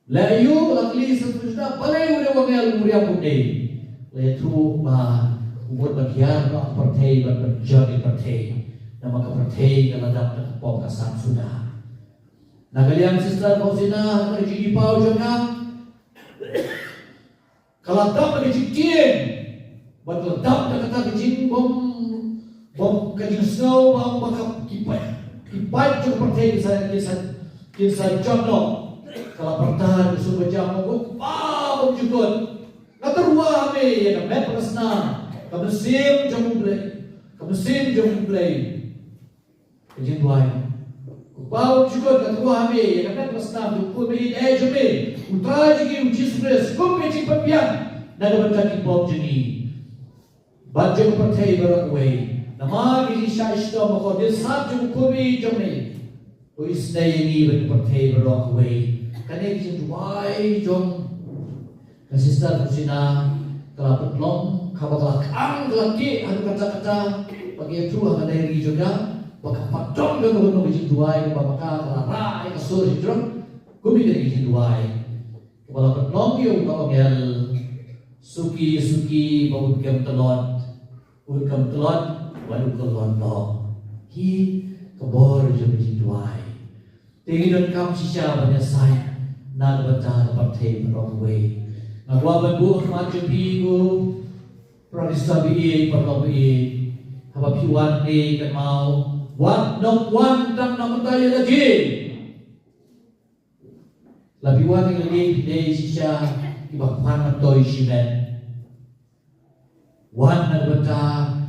leh aïu. La kylli Sister Faustina, balei u dei u angel u riam kumne? La ïathuh ba u mut ban hiar noh ka pyrthei, ban pynjot ïa ka pyrthei. Namar ka pyrthei ka la dap da ka pop ka san suda. Na ka liang Sister Faustina, ha ka jingïohi paw jong nga, ka la dap da ka jingtieng, bad ka la dap da kata ka jingbym, bym, ka jingsngew ba, ba ka, ki paid, ki paid jong ka pyrthei kin sa, kin sa, kin sa jot noh. Ka la pyrta da ka sur ba jam, ba, ba, bymjukut. Nga tyrwa ha me ïa ka met bad ka snam, ka mynsiem jong U Blei, ka mynsiem jong U Blei. Ka jingduwai. Ko Kpa bymjukut, nga tyrwa ha me ïa ka met bad ka snam jong U Khun baieit jong me, U Trai jong ngi U Jisu Khrist, kum ka jingpynbiang na ka bynta ki pop jong ngi bad jong ka pyrthei baroh kawei. Namar ka jingshah shitom bakordit sat jong U Khun baieit jong me, to isynei ïa ngi bad ka pyrthei baroh kawei. Kane ka jingduwai jong ka Sister Faustina ka la pynlong, kaba ka la khang, ka la kiew haduh katta katta, ba ka ïathuh ha ka diary jong ka, ba ka pat don kano kano ka jingduwai kaba ma ka ka la rah ïa ka sur jong, kum ïa kane ka jingduwai kaba la pynlong ïa u angel, suki suki ba un kem tlot, un kem tlot, bad un kem tlot noh. Hi ka bor jong ka jingduwai. Te ngi donkam shisha ban ïasaid na ka bynta ka pyrthei baroh kawei. Nga kwah ban buh ha khmat jong phi ko para Khrista baieit, paralok baieit. Haba phi wan hangne kynmaw, wat nym wan tang na ka bynta ïa lade. La phi wan ïa lade phi dei shisha kiba khwan myntoi shimet. Wan na ka bynta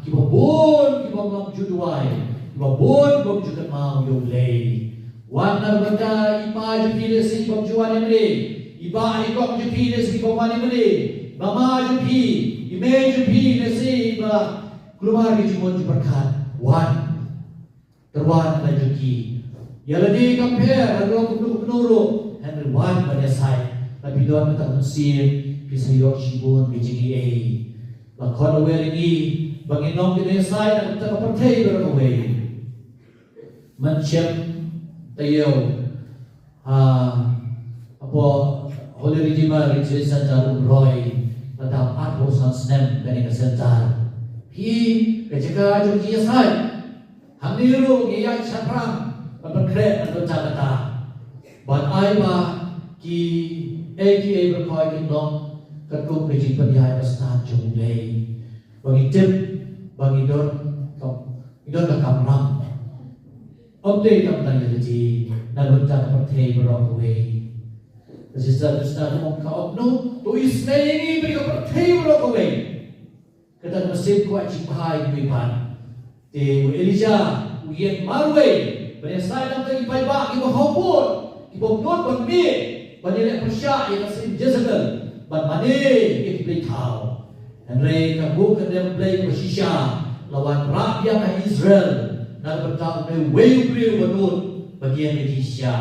kiba bun kiba ym ju duwai, kiba bun kiba ym ju kynmaw ïa U Blei. Wan na ka bynta i pa jong phi lehse i bym ju wan ïa mane, i bah i kong jong phi lehse i bym wan ïa mane, mama jong phi, i mei jong phi lehse i ba kulmar ki jingmut jingpyrkhat. Wan. Tyrwa na ka jong ki. Ïa lade kam pher, lada long kumno kumno ruh, hynrei wan ban ïasaid. Lada phi don kata ka mynsiem, phi sa ïoh shibun ka jingaiei. La khot ïa ngi ba ngin long ki nongïasaid na kata ka pyrthei baroh kawei. Mynsiem taïew ha, hapoh Holy Redeemer Retreat Center Umroi, la dap arphew san snem kane ka center. Phi, ka jaka jong ki ïasaid. Hangne ruh ngi ïaid shaphrang ban pynkhreh na ka bynta kata. Ban ai ba kiei kiei baroh kin long katkum ka jingpynïaid bastan jong U Blei. Ba ngi tip ba ngi don ka, ngi don ka kamram. Ym dei tang tang ïa lade, na ka bynta ka pyrthei baroh kawei. Ka sister Krista ka ong, ka ong kumno, to isynei ïa ngi bad ka pyrthei baroh kawei. Kata ka mynsiem kwah jingpynbha ïa kiwei pat. Te u Elijah u ïeng marwei ban ïasaid na kita ki paidbah kiba hawpud, kiba nud ban mih ban ïaleh pyrshah ïa ka Syiem Jezebel ban mane ïa ki blei thaw. Hynrei ka buh ka dem Blei kaba shisha la wan rah biang ha Israel na ka bynta une uwei u briew uba nud ban ïeng ïa ki shisha.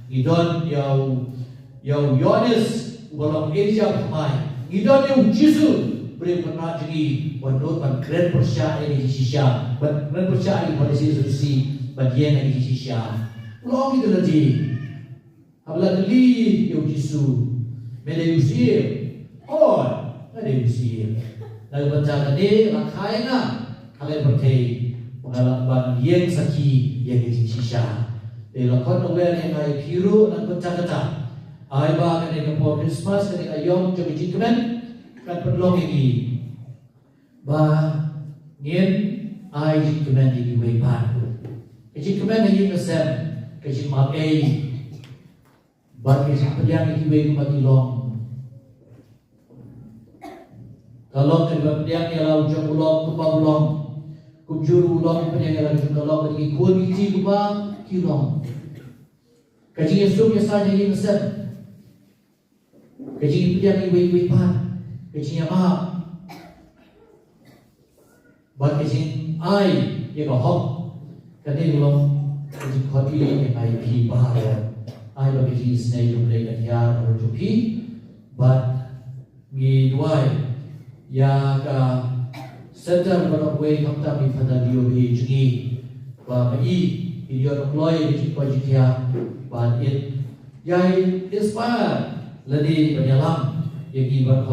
Ngi don ïa u Ïa u Ïoannis, uba long Elijah ba thymmai. Ngi don ïa u Jisu, briew kynrad jong ngi, uba nud ban kren pyrshah ïa ki jingshisha, ban kren pyrshah ïa ki Pharisi Sadusi, ban ïeng ïa ki jingshisha. U la ong ïa lade. Haba la kylli ïa u Jisu, me dei u syiem? Hooid, nga dei u syiem. Na ka bynta kane la kha ïa nga ha ka pyrthei, ba nga lah ban ïeng sakhi ïa ki jingshisha. Te la khot nongwei ïa nga ïa phi ruh na ka bynta kata. Ai ba kane ka por Christmas, kane ka aïom jong ka jingkmen, kan pynlong ïa ngi ba ngin ai jingkmen ïa kiwei pat. Ka jingkmen ha ïing ha sem, ka jingmap ei, bad ka jingpdiang ïa kiwei kumba ki long. Ka long kaba pdiang ïa la u jong u long kumba u long. Kumjuh u long pdiang ïa la u jong ka long, ka jingkhun ki ti kumba ki long. Ka jingïasuk ïasaiñ ha ïing ha sem. Ka jingpdiang ïa kiwei kiwei pat. Ka jingïamap. Bad ka jingai ïa ka hok. Kane ka long ka jingkhot ïa ngi ïa ngi phi baroh. Ai ba ka jingisynei jong U Blei kan hiar halor jong phi. Bad ngi duwai ïa ka center baroh kawei, khamtam ïa Father Leo Bhei jong ngi. Ba ma i, i ïoh nongkloi ïa ka jingkoit jingkhiah. Bad in ïai inspire lane ban ïalam ïa ki baroh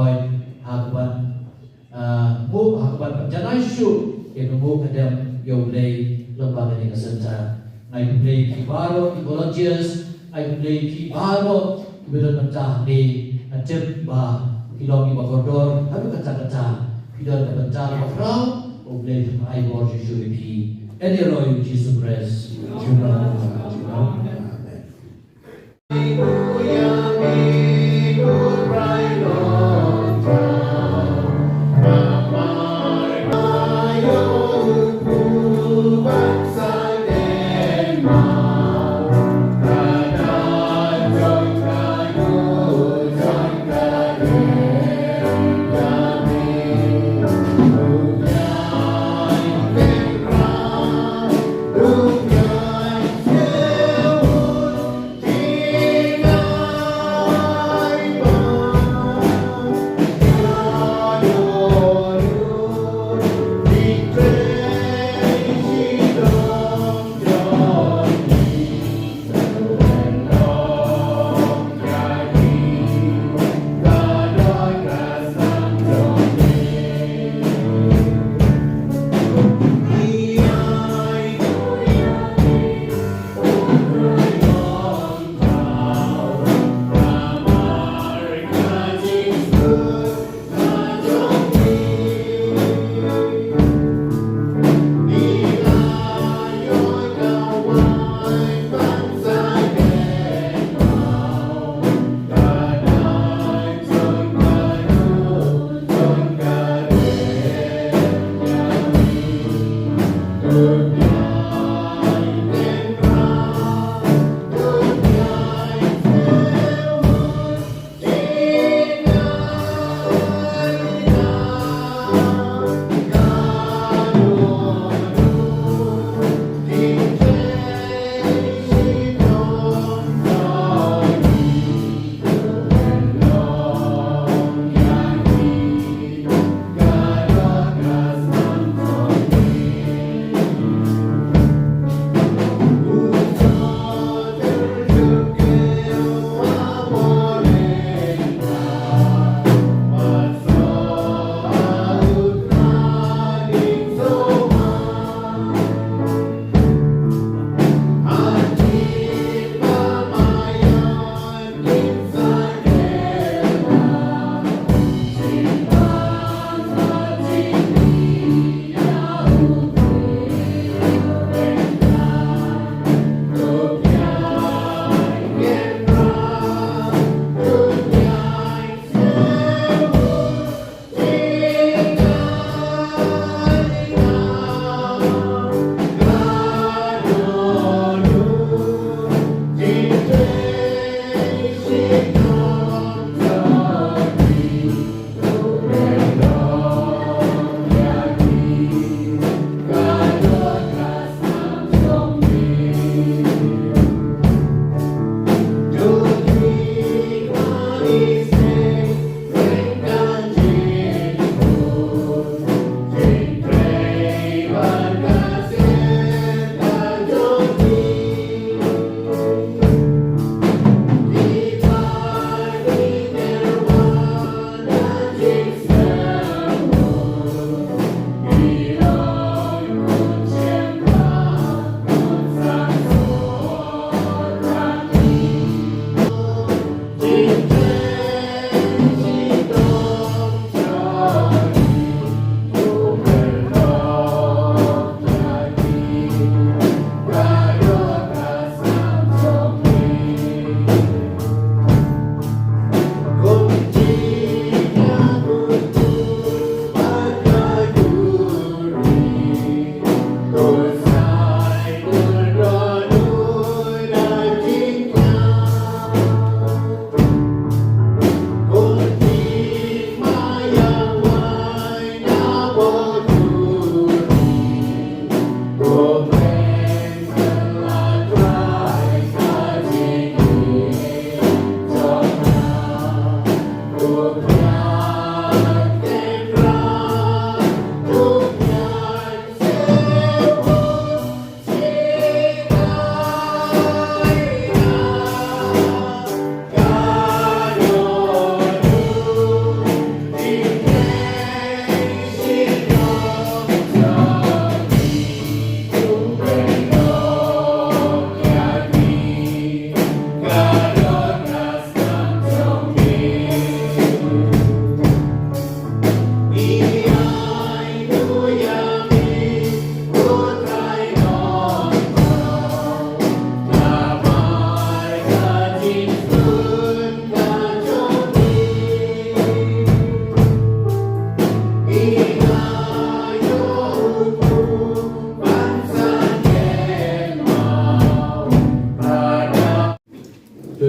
ha ka ban Ah, nguh ha kaba pynjanai shuh ïa ka nguh ka dem ïa U Blei lyngba kane ka center. Nga ai khublei ïa phi baroh ki volunteers, nga ai khublei ïa phi baroh kiba don bynta hangne. Nga tip ba phi long kiba kordor haduh katta katta. Phi don ka bynta kaba khraw, U Blei un ai bor shuh shuh ïa phi. Ïa ka kyrteng U Jisu Khrist. Amen.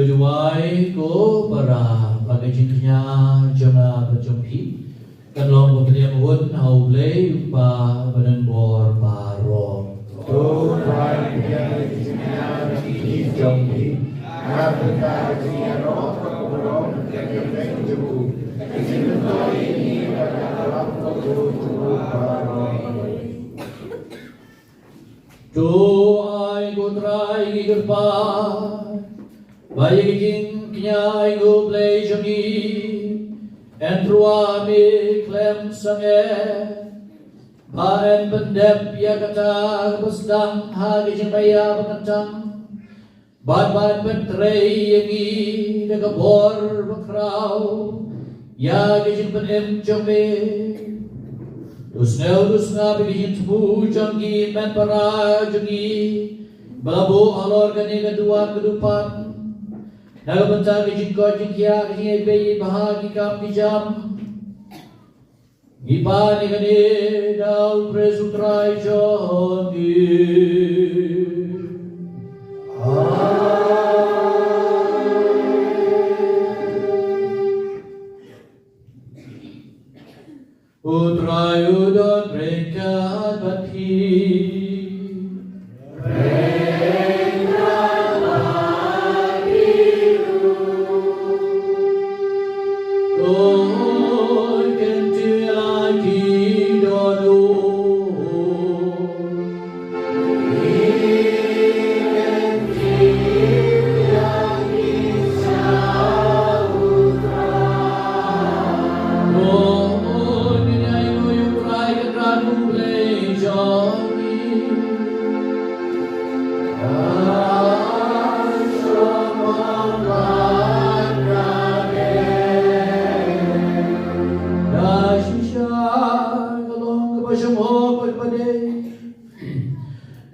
Duwai ko para, ba ka jingkñia jong nga bad jong phi kan long ba pdiang bun ha U Blei U Kpa ba don bor baroh. To Trai, pdiang ïa ka jingkñia jong phi ha ka bynta ka jingïaroh bad ka burom ka kyrteng jong U. Ka jingmyntoi ïa ngi bad ka ïalam ka burom jong U baroh. To ai ko Trai ngi kyrpad ba ïa ka jingkñia ïa U Blei jong ngi yn rwai khlem sangeh, ba yn pyndep ïa kata kaba sdang ha ka jingmaïa ba kyntang, bad ban pyntrei ïa ngi da ka bor bakhraw ïa ka jingpynim jong me. To sngap, to sngap ïa ka jingthmu jong ki hynmen para jong ngi ba la buh halor kane ka duwan ka dupan, na ka bynta ka jingkoit jingkhiah, ka jingïeit bha, ki kam ki jam. Ngi pan ïa kane da U Khrist U Trai jong ngi. Amen. U Trai u don ryngkat bad phi.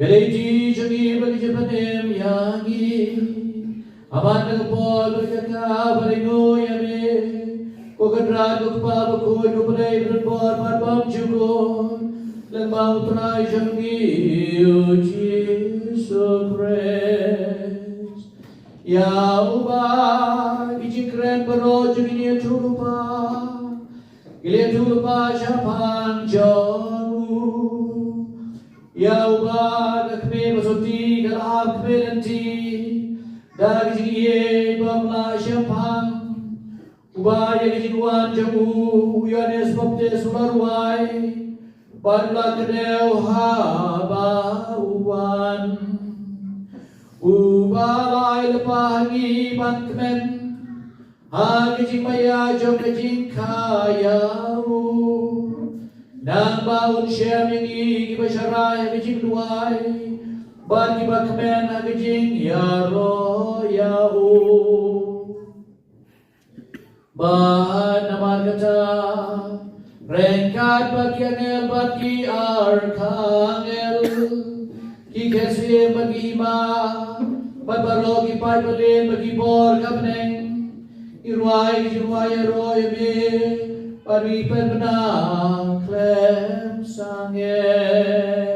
Ka lei jong ngi bad ka jingpynim ïa ngi. Aman ka por bad ka jaka ba ïoh ïa me, ko Kynrad, ko Kpa bakhuid, ko Blei ba don bor bad bymjukut, lyngba U Trai jong ngi U Jisu Khrist. Ïa uba ki jingkren baroh jong ngi ngi ïathuhlypa, ngi la ïathuhlypa shaphang jong u. Ïa uba ka kmie ba sotti ka la ap kmie lynti da ka jingïeit bymlah shaphang. Uba ïa ka jingwan jong u, u Ïoannis Baptist u la rwai, bad u la kdew haba u wan. Uba la ai lypa ha ngi ban kmen ha ka jingmaïa jong ka jingkha ïa u, nangba un shem ïa ngi kiba sharai ha ka jingduwai bad kiba kmen ha ka jingïaroh ïa u. Bad namar kata, ryngkat bad ki angel bad ki archangel, ki khie syiem bad ki hima, bad baroh ki paidbah bad ki bor ka bneng, ngi rwai, ngi rwai ïaroh ïa me, bad ngi pynbna khlem sangeh.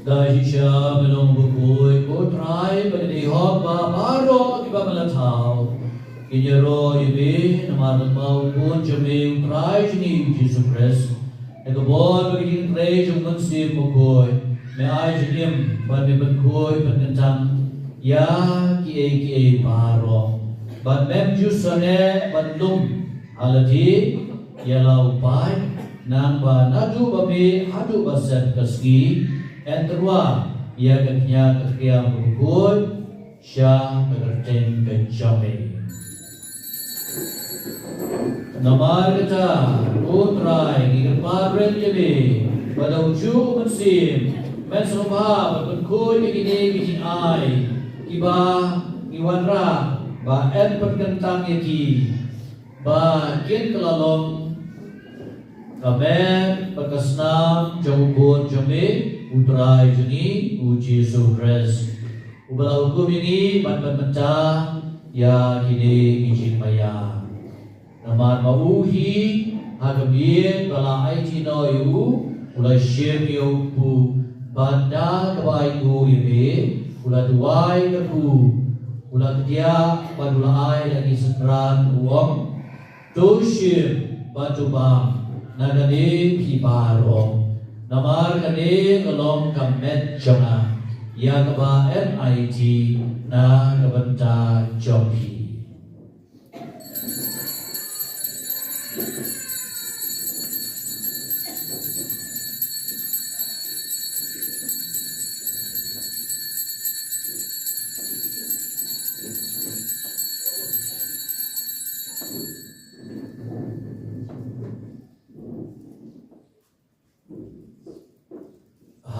Shisha me long bakhuid, ko Trai, ba ki dei hok ba baroh kiba me la thaw kin ïaroh ïa me. Namar ba u Khun jong me u Trai jong ngi u Jisu Khrist, ha ka bor ba ka jingtrei jong u Mynsiem Bakhuid, me ai jingim bad me pynkhuid pynkyntang ïa kiei kiei baroh. Bad mem ju sangeh ban lum ha lade ïa la u paid, nangba naduh ba mih haduh ba sep ka sngi, yn tyrwa ïa ka kñia ka kriam bakhuid sha ka kyrteng ka jong me. Namar kata, ko Trai, ngi kyrpad ïa me ba da u juh u Mynsiem men sngewbha ban pynkhuid ïa kine ki jingai kiba ngi wanrah, ba yn pynkyntang ïa ki ba kin kylla long ka met bad ka snam jong u Khun jong me, u Trai jong ngi u Jisu Khrist, uba la hukum ïa ngi ban pynmynta ïa kine ki jingmaïa. Namar ba u hi ha ka miet ba la aiti noh ïa u, u la shim ïa u kpu, bad da kaba ai nguh ïa me, u la duwai kyrkhu, u la kdiah bad u la ai ïa ki synran, u ong, to shim bad to bam na kane phi baroh, namar kane ka long ka met jong nga, ïa kaba yn aiti na ka bynta jong phi.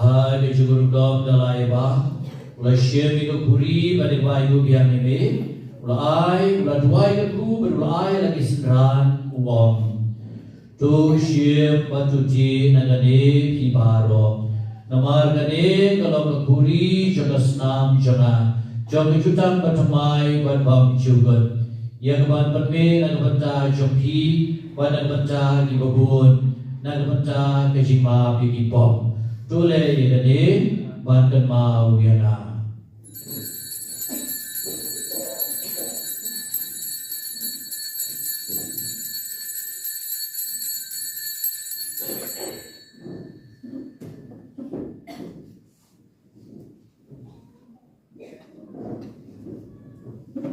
Ha ka jingrukom da lai ba u la shim ïa ka khuri bad da kaba ai nguh biang ïa me, u la ai, u la duwai kyrkhu bad u la ai la ki synran, u ong, to shim bad to tih na kane phi baroh, namar kane ka long ka khuri jong ka snam jong nga, jong ka jutang bathymmai bad bymjukut, ïa kaban pynmih na ka bynta jong phi bad na ka bynta kiba bun, na ka bynta ka jingmap ïa ki pop. To leh ïa kane ban kynmaw ïa nga.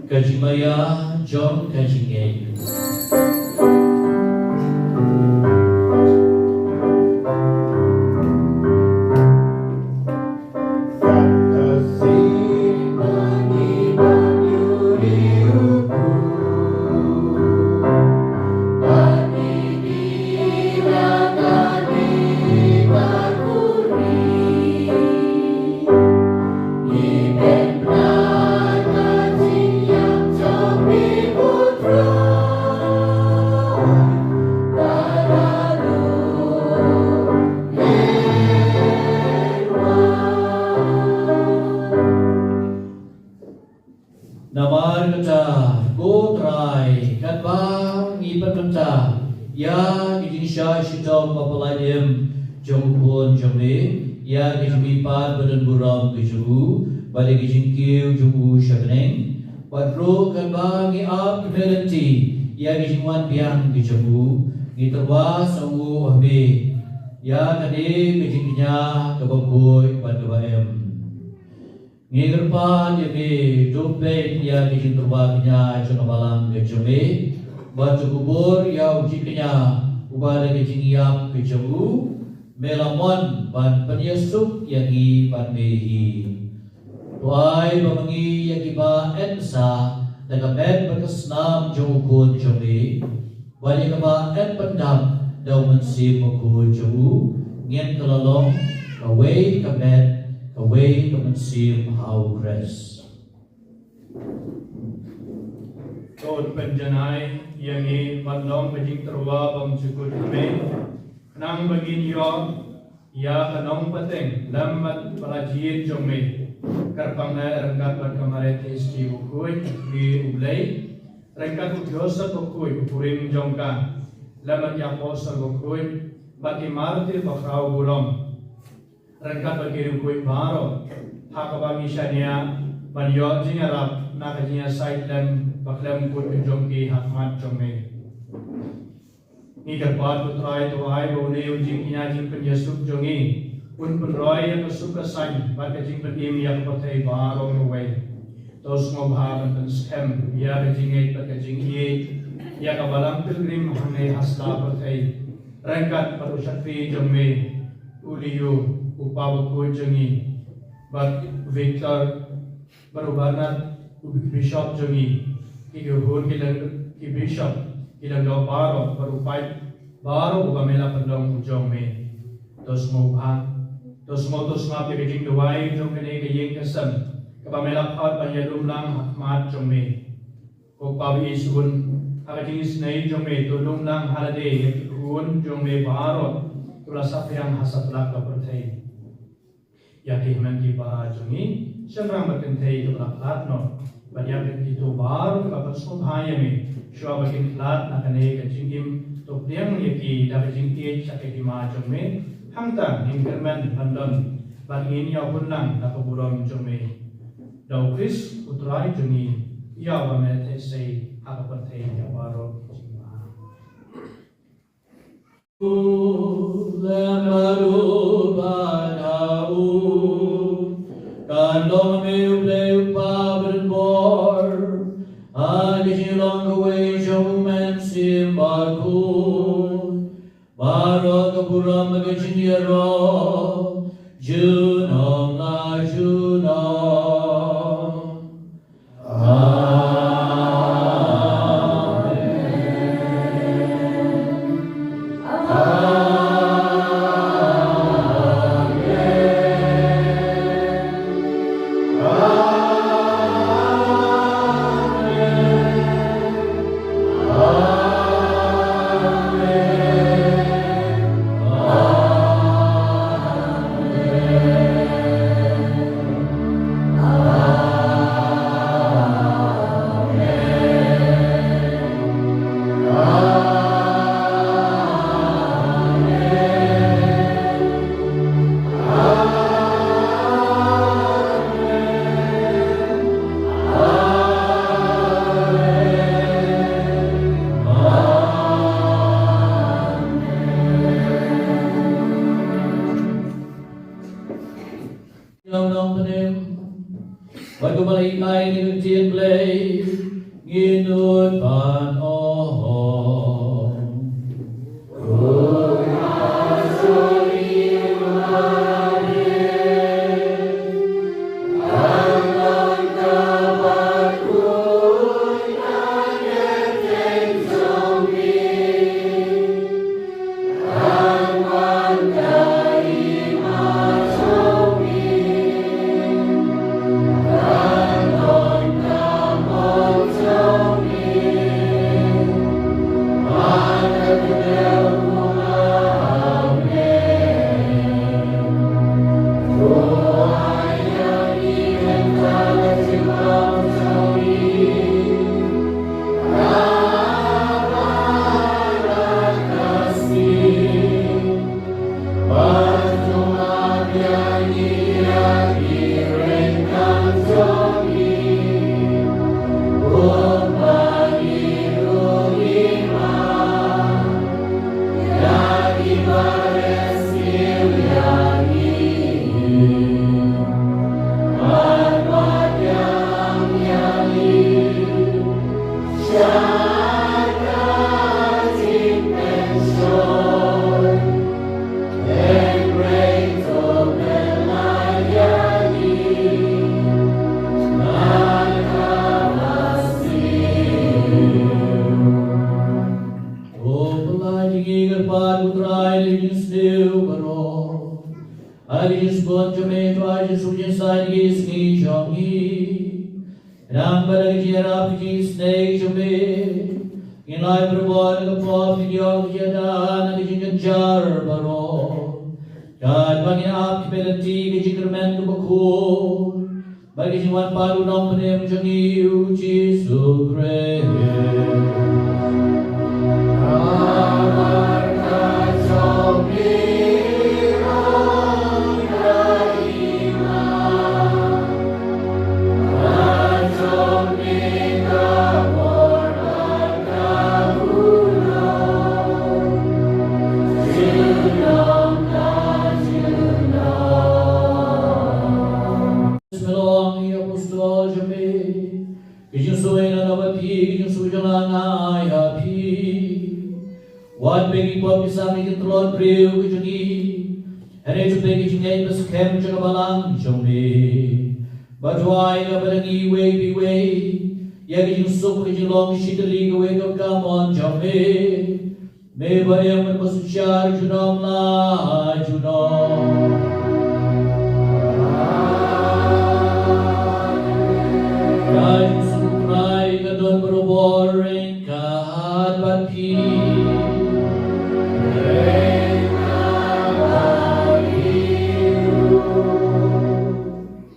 Ka jingmaïa jong ka jingngeit. Namar kata, ko Trai, katba ngi pynmynta ïa ka jingshah shitom ba pyllait im jong u Khun jong me, ïa ka jingmihpat ba don burom ka jong u, bad ïa ka jingkiew jong u sha bneng, bad ruh katba ngi ap ki mei lynti ïa ka jingwan biang ka jong u, ngi tyrwa sa u ha me ïa kane ka jingkñia kaba khuid bad kaba im. Ngi kyrpad ïa me, to peit ïa ka jingtyrwa kñia jong ka balang ka jong me, bad to kubur ïa u jingkñia uba da ka jingïap ka jong u me la mon ban pynïasuk ïa ngi bad me hi. To ai ba ma ngi ïa kiba yn sah da ka met bad ka snam jong u Khun jong me, bad ïa kaba yn pyndap da u Mynsiem Bakhuid jong u, ngin kylla long kawei ka met, kawei ka mynsiem ha u Khrist. To pynjanai ïa ngi ban long ka jingtyrwa bymjukut ha me, khnang ba ngin ïoh ïa ka nongpateng lem bad ka la jied jong me. Kyrpang eh ryngkat bad ka Maria Theisotti bakhuid, me u Blei, ryngkat u Joseph bakhuid u kurim jong ka, lem bad ki apostol bakhuid, bad ki martir bakhraw burom. ryngkat bad ki riewkhuid baroh, ha kaba ngi shaniah ban ïoh jingïarap na ka jingïasaid lem bakhlem kut ka jong ki ha khmat jong me. Ngi kyrpad, ko Trai, to ai ba une u jingkñia jingpynïasuk jong ngi un pynroi ïa ka suk ka saiñ bad ka jingpynim ïa ka pyrthei baroh kawei. To sngewbha ban pynskhem ïa ka jingngeit bad ka jingïeit ïa ka balang pilgrim hangne ha sla pyrthei, ryngkat bad u shakri jong me, u Leo, u pa bakhuid jong ngi, bad u Victor, bad u Bernard, u bishop jong ngi, ki khun ki lyng, ki bishop, ki lyngdoh baroh, bad u paid baroh uba me la pynlong u jong me. To sngewbha, to sngew, to sngap ïa ka jingduwai jong kane ka ïing ka sem kaba me la khot ban ïalum lang ha khmat jong me. Ko Kpa ba ïeit, ha ka jingisynei jong me to lum lang ha lade ïa ki khun jong me baroh kiba la saphriang ha satlak ka pyrthei. Ïa ki hynmen ki para jong ngi, shynrang bad kynthei kiba la khlad noh, bad ïa kito baroh kiba pynsngewbha ïa me shuwa ba kin khlad na kane ka jingim, to pdiang ïa ki da ka jingïeit sha ka hima jong me. Hangta ngin kyrmen ban don bad ngin ïoh hun lang da ka burom jong me. Da u Khrist u Trai jong ngi, ïa uba me la theh sei ha ka pyrthei ïa baroh ki jingma. Lem bad u bad ha u, kan long me U Blei U Kpa badonbor, ha ka jinglong kawei jong U Mynsiem Bakhuid, baroh ka burom bad ka jingïaroh junom la junom. Ïa u nongpynim bad kumba la hikai ïa ka ktien Blei, ngin nud ban ong. O Blei jong ngi, kyrpad, ko Trai, ïa ka jingsniew baroh, ïa ka jingsbun jong me, to ai jingsuk jingsaiñ ïa ki sngi jong ngi. Khnang ba da ka jingïarap ka jingisynei jong me, ngin lait barabor na ka pop, ngin ïoh ka jingïada na ka jingjynjar baroh. Katba ngin ap, ki me lynti ka jingkyrmen kaba khuid bad ka jingwan pat u Nongpynim jong ngi, U Jisu Khrist. Don briew ka jong ngi, hynrei to peit ka jingngeit ba skhem jong ka balang jong me. Ba duwai ïa ka balang iwei pa iwei, ïa ka jingsuk ka jinglong shitylli kawei ka kamon jong me. Me ba ïa man ba synshar junom la junom. Ka jingsuk Trai ka don barabor ryngkat bad phi.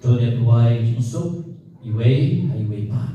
To ngin duwai jingsuk iwei ha iwei pat.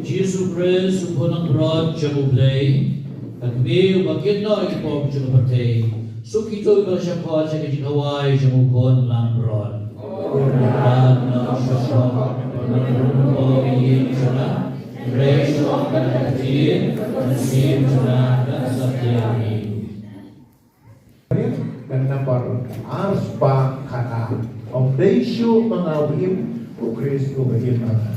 Jisu Khrist, u Khun langbrot jong U Blei, ha ka kmie uba kit noh ïa ki pop jong ka pyrthei, suk kito kiba la shah khot sha ka jingkhawai jong u Khun langbrot. Ba na shah khot na ka ïing jong nga, hynrei shu ong kata ka ktien, ka mynsiem jong nga kan sa thiang hi. Ka nombar ar spah khatar. Ym dei shuh ma nga u im, u Khrist u ba im ma nga.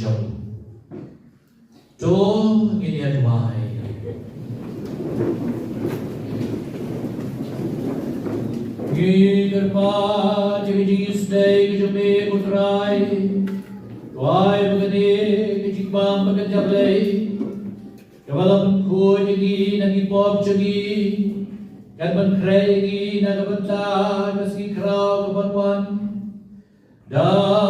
jong. To ngin ïa duwai. Ngi kyrpad ïa ka jingïaseng ka jong me ko Trai. Duwai ba kane ka jingbam ba kan ïa Blei, kaba la pynkhuid ïa ngi na ki pop jong ngi, kan pynkhreh ïa ngi na ka bynta ka sngi khraw ka ban wan. Da